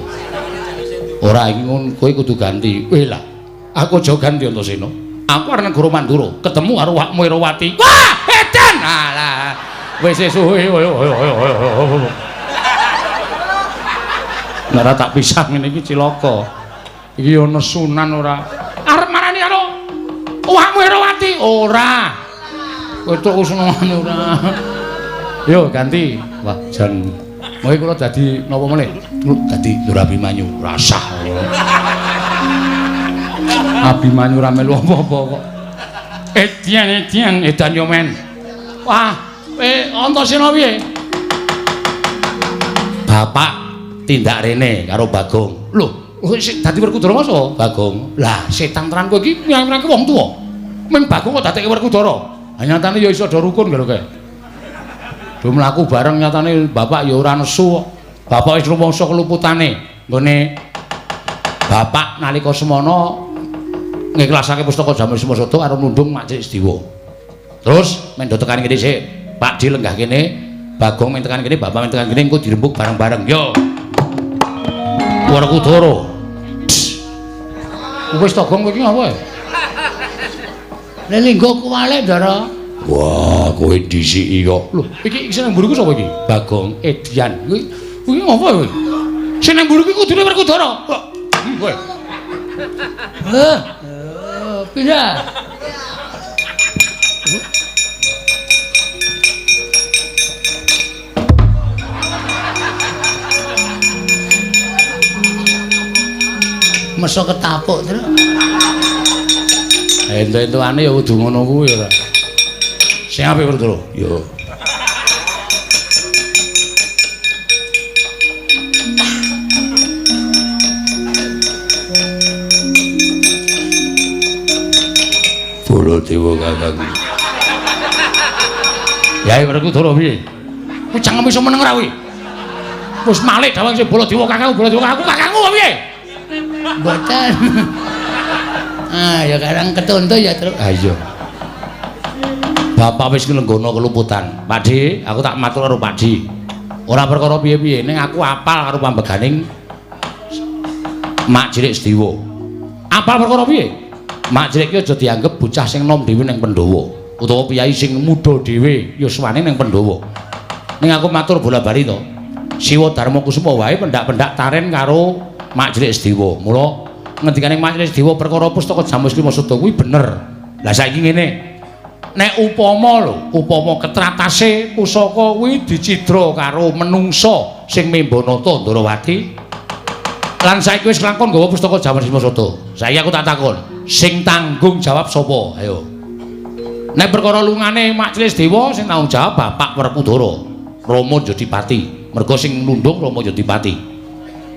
Ora iki kowe kudu ganti. Weh lah. Aku aja ganti Antasena. Aku arep negara Mandura, ketemu karo Wakmu Irawati. Wah, edan. Alah. Wis suwe. Nek ora tak pisah ngene iki cilaka. Iki yo nesunan ora. Arep marani karo Wakmu Irawati ora. Kowe tok senengane ora. Yo ganti. Wah, jan mengke kula dadi napa meneh? Dadi Lur Abimanyu. Rasah. Abimanyu ora melu apa-apa kok. Edian, edian, edan yo men. Wah, Antasena piye? Bapak tindak rene karo Bagong. Lho, sik dadi Werkudara masa Bagong? Lah, setan tenan kowe iki mirang-mirangke wong tuwa. Men Bagong kok dadekke Werkudara. Ha nyatane ya iso do rukun lho kae. Do mlaku bareng nyatane bapak ya ora nesu kok. Bapak wis rumangsa keluputane nggone bapak nalika semono ngikhlasake pustaka Jamus Sumosada karo nundung Mak Cilik Sediwa. Terus mendo tekan kene sik, Pak Di lenggah kene. Bagong ming tekan kene, bapak ming tekan kene engko dirembug bareng-bareng. Yo. Werkudara. Wis to Gong kowe iki apa? Lah linggo kuwalik, Ndara. Wah, kowe dhisiki kok. Lho, iki sing nang mburiku sapa iki? Bagong Edian. Kuwi kuwi ngopo kowe? Sing nang mburiku kudune Werkudara. Kok kowe. Heh. Pindah. Meso ketapuk terus. Entuk-entukane ya kudu ngono kuwi ora. Sing apik Werkudara. Yo. Baladewa kakangku. Ya Werkudara piye? Kowe cangkem iso meneng ora kowe? Wis malik dawang sing Baladewa kakangku, Baladewa kakangku, kakangku piye? Mboten. Ah, ya karang ketonto ya, Truk. Ha iya. Bapak wis nglenggono keluputan. Pakde, aku tak matur karo Pakde. Ora perkara piye-piye, ning aku apal karo pambeganing Mak Cilik Sediwa. Apal perkara piye? Mak Cilik ki aja dianggep bocah sing nom dhewe ning Pandhawa utawa piyai sing muda dhewe yuswane ning Pandhawa. Ning aku matur bola-bali to. Siwa Darma Kusuma wae pendak-pendak taren karo Mak Cilik Sediwa. Mula ngendikane Mak Cilik Sediwa perkara pustaka Jamus Lima Sada kuwi bener. Lah saiki ngene. Nek upama lho, upama ketratase pusaka kuwi dicidra karo menungsa sing memba nata Ndrawati. Lan saiki wis kelakon nggawa pustaka Jamus Lima Sada. Saiki aku tak takon, sing tanggung jawab sapa? Ayo. Nek perkara lungane Mak Cilik Sediwa sing tanggung jawab Bapak Werkudara, Rama Jodipati. Mergo sing nundung Rama Jodipati.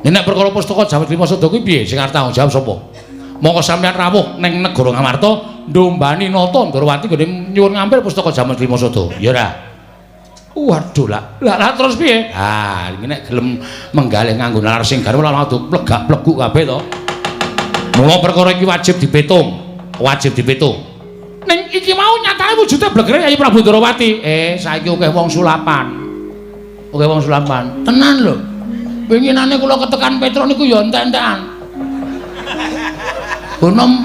Nek perkara pustaka Jamus Lima Sada kuwi piye? Sing arep tanggung jawab sapa? Monggo sampeyan rawuh ning negara Ngamarta ndombani nata Ndrawati nggone nyuwun ngambil pustaka Jamus Lima Sada. Ya ora? Waduh lah. Lah terus piye? Ah, iki nek gelem menggalih nganggo nalar sing garwa ora kudu plegak-pleguk kabeh to. Mula perkara iki wajib dipitung. Wajib dipitung. Ning iki mau nyatane wujude blegere Yayi Prabu Ndrawati. Saiki akeh wong sulapan. Akeh wong sulapan. Tenan lho. Winginane kula ketekan Petruk niku ya entek-entekan. Bonom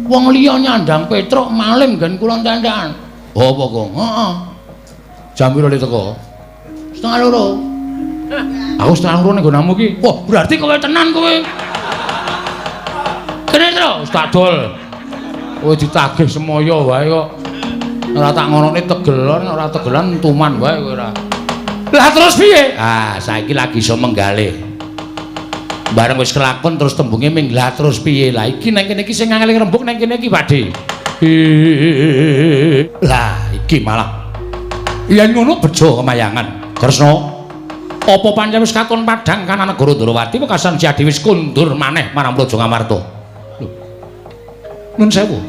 wong liya nyandang Petruk maling nggen kula entek-entekan. Apa, Gong? Heeh. Jam piro le teko? 1:30. Aku 1:30 ning nggonamu iki. Wah, berarti kowe tenan kowe. Kene, Tru, wis tak dol. Kowe ditagih semoyo wae kok. Ora tak ngonone tegelan, ora tegelan tuman wae kowe ora. Lah terus piye? Ah, saiki lagi iso menggalih. Bareng wis kelakon terus tembunge ming lah terus piye? Lah iki nang kene iki sing angel rembug nang kene iki, Pakde. Lah iki malah yen ngono bejo kemayangan. Kresna, apa pancen wis katon padhang kanan negara Ndrawati wekasan Siadi wis kondur maneh marang Praja Ngamarta. Lho. Nun sewu.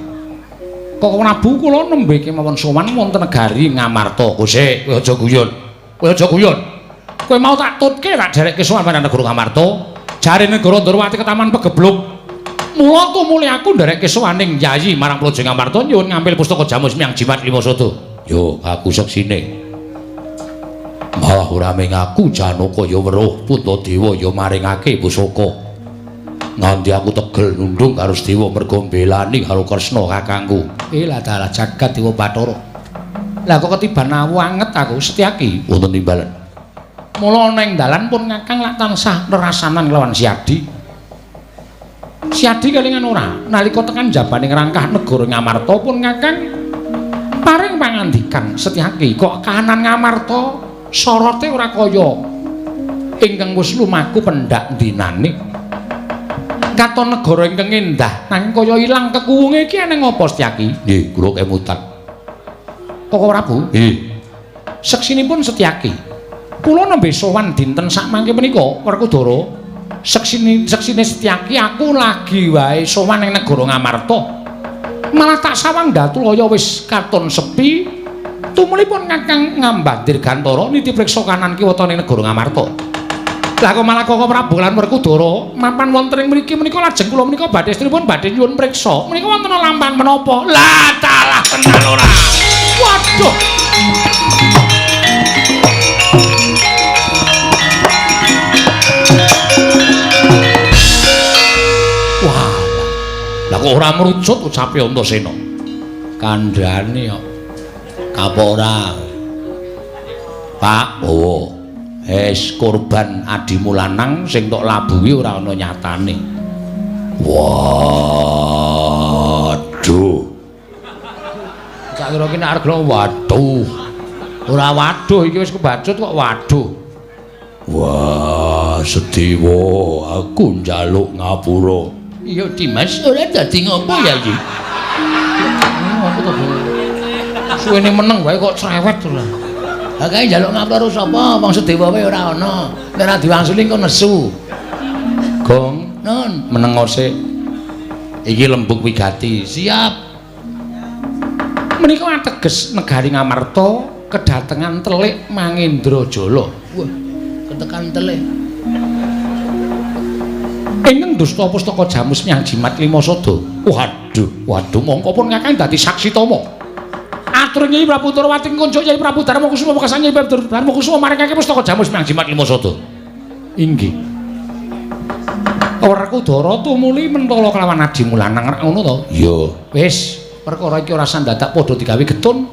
Kok Prabu kula nembe kemawon sowan wonten negari Ngamarta. Kosek, kowe aja guyon. Kowe aja guyon. Kowe mau tak tutke tak derekke sowan marang negara Ngamarta. Jare negara Ndrawati ketaman pegebluk. Mula tumuli aku nderekke sowaning Yayi marang Praja Ngamarta nyuwun ngambil pustaka Jamus Miang Jimat Lima Sada. Yo, aku seksine. Malah ora mung aku Janaka ya weruh Puntadewa ya maringake pusaka. Nganti aku tegel nundung karo Sedewa mergo mbelani karo Kresna kakangku. Lah dalah jagat Dewa Bathara. Lah kok ketiban awu anget aku Setyaki wonten timbalan. Mula ning dalan pun ngakang lak tansah nerasanan lawan Siadi. Siadi kelingan ora nalika tekan jabane ngrangkah negara Ngamarta pun ngakang paring pangandikan Setyaki kok kahanan Ngamarta sorote ora kaya ingkang wis lumaku pendak dinane. Katon negara ingkang endah nanging kaya ilang kekuwunge iki eneng apa Setyaki? Nggih, kula kemutan. Koko Prabu? Nggih. Seksinipun Setyaki. Kula nembe sowan dinten sakmangke menika Werkudara. Seksine Setyaki aku lagi wae sowan ning negara Ngamarta. Malah tak sawang Datulaya wis katon sepi. Tumulipun ngakang ngambah dirgantara niti priksa kanan kiwa ning negara Ngamarta. Lah kok malah Koko Prabu lan Werkudara mapan wonten ing mriki menika lajeng kula menika badhe estripun badhe nyuwun priksa. Menika wonten lampang menapa? Lah dalah tenan ora. Waduh. Lah kok ora mrucut ucape Antasena. Kandhane kok. Kapok ora. Pak, bawa. Wis korban adimu lanang sing tok labuhi ora ana nyatane. Waduh. Tak kira ki nek arep waduh. Ora waduh iki wis kebacut kok waduh. Wah, Sedewa, aku njaluk ngapura. Iya, Dimas, ora dadi ngopo ya iki? Apa to, Bu? Suwene meneng wae kok cerewet ora. Lah kae njaluk ngapura karo sapa? Wong Sedewa wae ora ana. Nek ora diwangsuli engko nesu. Gong, Nun, meneng sik. Iki lembug wigati. Siap. Menika ateges negari Ngamarta kedatengan telik Mangendrajala. Wah, ketekan telik. Ingkang dusta pustaka Jamus Myang Jimat Lima Sada. Waduh, waduh mongko pun kakang dadi saksi tama. Atur Nyai Prabu Turawati kunjuk Nyai Prabu Darma Kusuma wekasan Nyai Prabu Darma Kusuma maringake pustaka Jamus Myang Jimat Lima Sada. Inggih. Werkudara tumuli mentala kelawan adimu lanang rak ngono to? Iya. Wis, perkara iki ora sandadak padha digawe getun.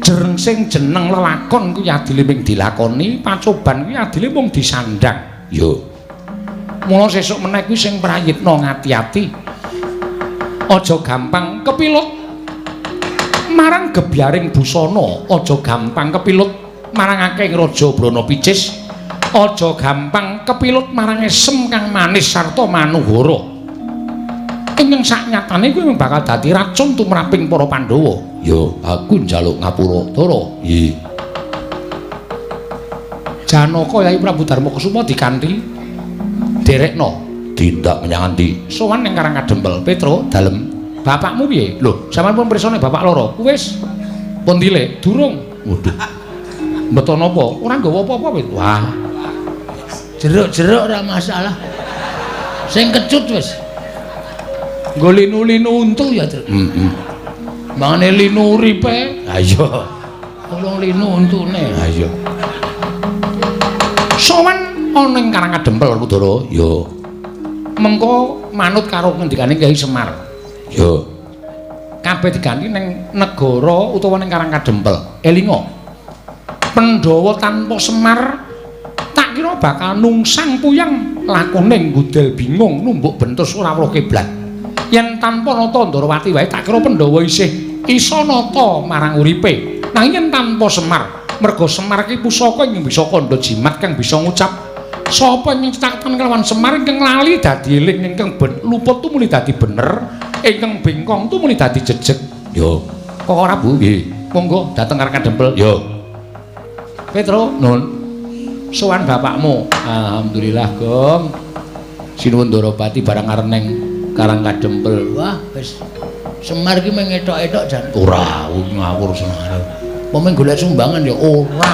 Jreng sing jeneng lelakon kuwi adile mung dilakoni, pacoban kuwi adile mung disandhang. Iya. Mula sesuk meneh kuwi sing prayitna ngati-ati. Aja gampang kepilut marang gebyaring busana, aja gampang kepilut marang akeh raja Brana Picis, aja gampang kepilut marang esem kang manis sarta manuhara. Ingkang saknyatane kuwi bakal dadi racun tumraping para Pandhawa. Ya, aku njaluk ngapura, Ndara. Nggih. Janaka Yai Prabu Darma Kusuma dikanthi derekno tindak menyang endi? Sowan ning Karang Kadempel. Petruk, dalem. Bapakmu piye? Lho, sampeyan pun pirsa nek bapak lara. Wis. Pun tilik, durung. Waduh. Mbeto napa? Ora nggawa apa-apa, Pit. Wah. Jeruk-jeruk ora masalah. Sing kecut wis. Nggo linu-linu untu ya, Truk. Heeh. Mangane linu uripe. Ha iya. Tolong linu untune. Ha iya. Sowan ana ing Karang Kadempel, Werkudara. Ya. Mengko manut karo ngendikane Kyai Semar. Ya. Kabeh diganti ning negara utawa ning Karang Kadempel. Elinga. Pandhawa tanpa Semar tak kira bakal nungsang puyang lakone nggudel bingung numbuk bentus ora weruh kiblat. Yen tanpa nata Ndorowati wae tak kira Pandhawa isih isa nata marang uripe. Nanging yen tanpa Semar, merga Semar ki pusaka ingkang bisa kandha jimat kang bisa ngucap sapa ingkang cetakan kelawan Semar ingkang lali dadi eling, ingkang luput tumuli dadi bener, ingkang bengkong tumuli dadi jejeg. Ya. Kok ora, Bu? Nggih. Monggo dhateng Karang Kadempel. Ya. Petro, Nun. Sowan bapakmu. Alhamdulillah, Gong. Sinuwun Ndorowati barang arep neng Karang Kadempel. Wah, wis Semar ki mung etok-etok jan. Ora, ngawur senengane. Apa mung golek sumbangan ya ora.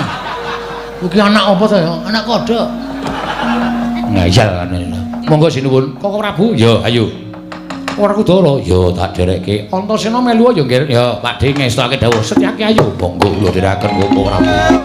Kuwi anak apa to ya? Anak kodhok. Ngayal kan. Monggo sinuwun. Koko Prabu. Ya, ayo. Werkudara. Ya, tak derekke. Antasena melu ya, Nggir. Ya, Pakde ngestokake dawuh. Setyaki ayo. Monggo kula dherekaken Koko Prabu.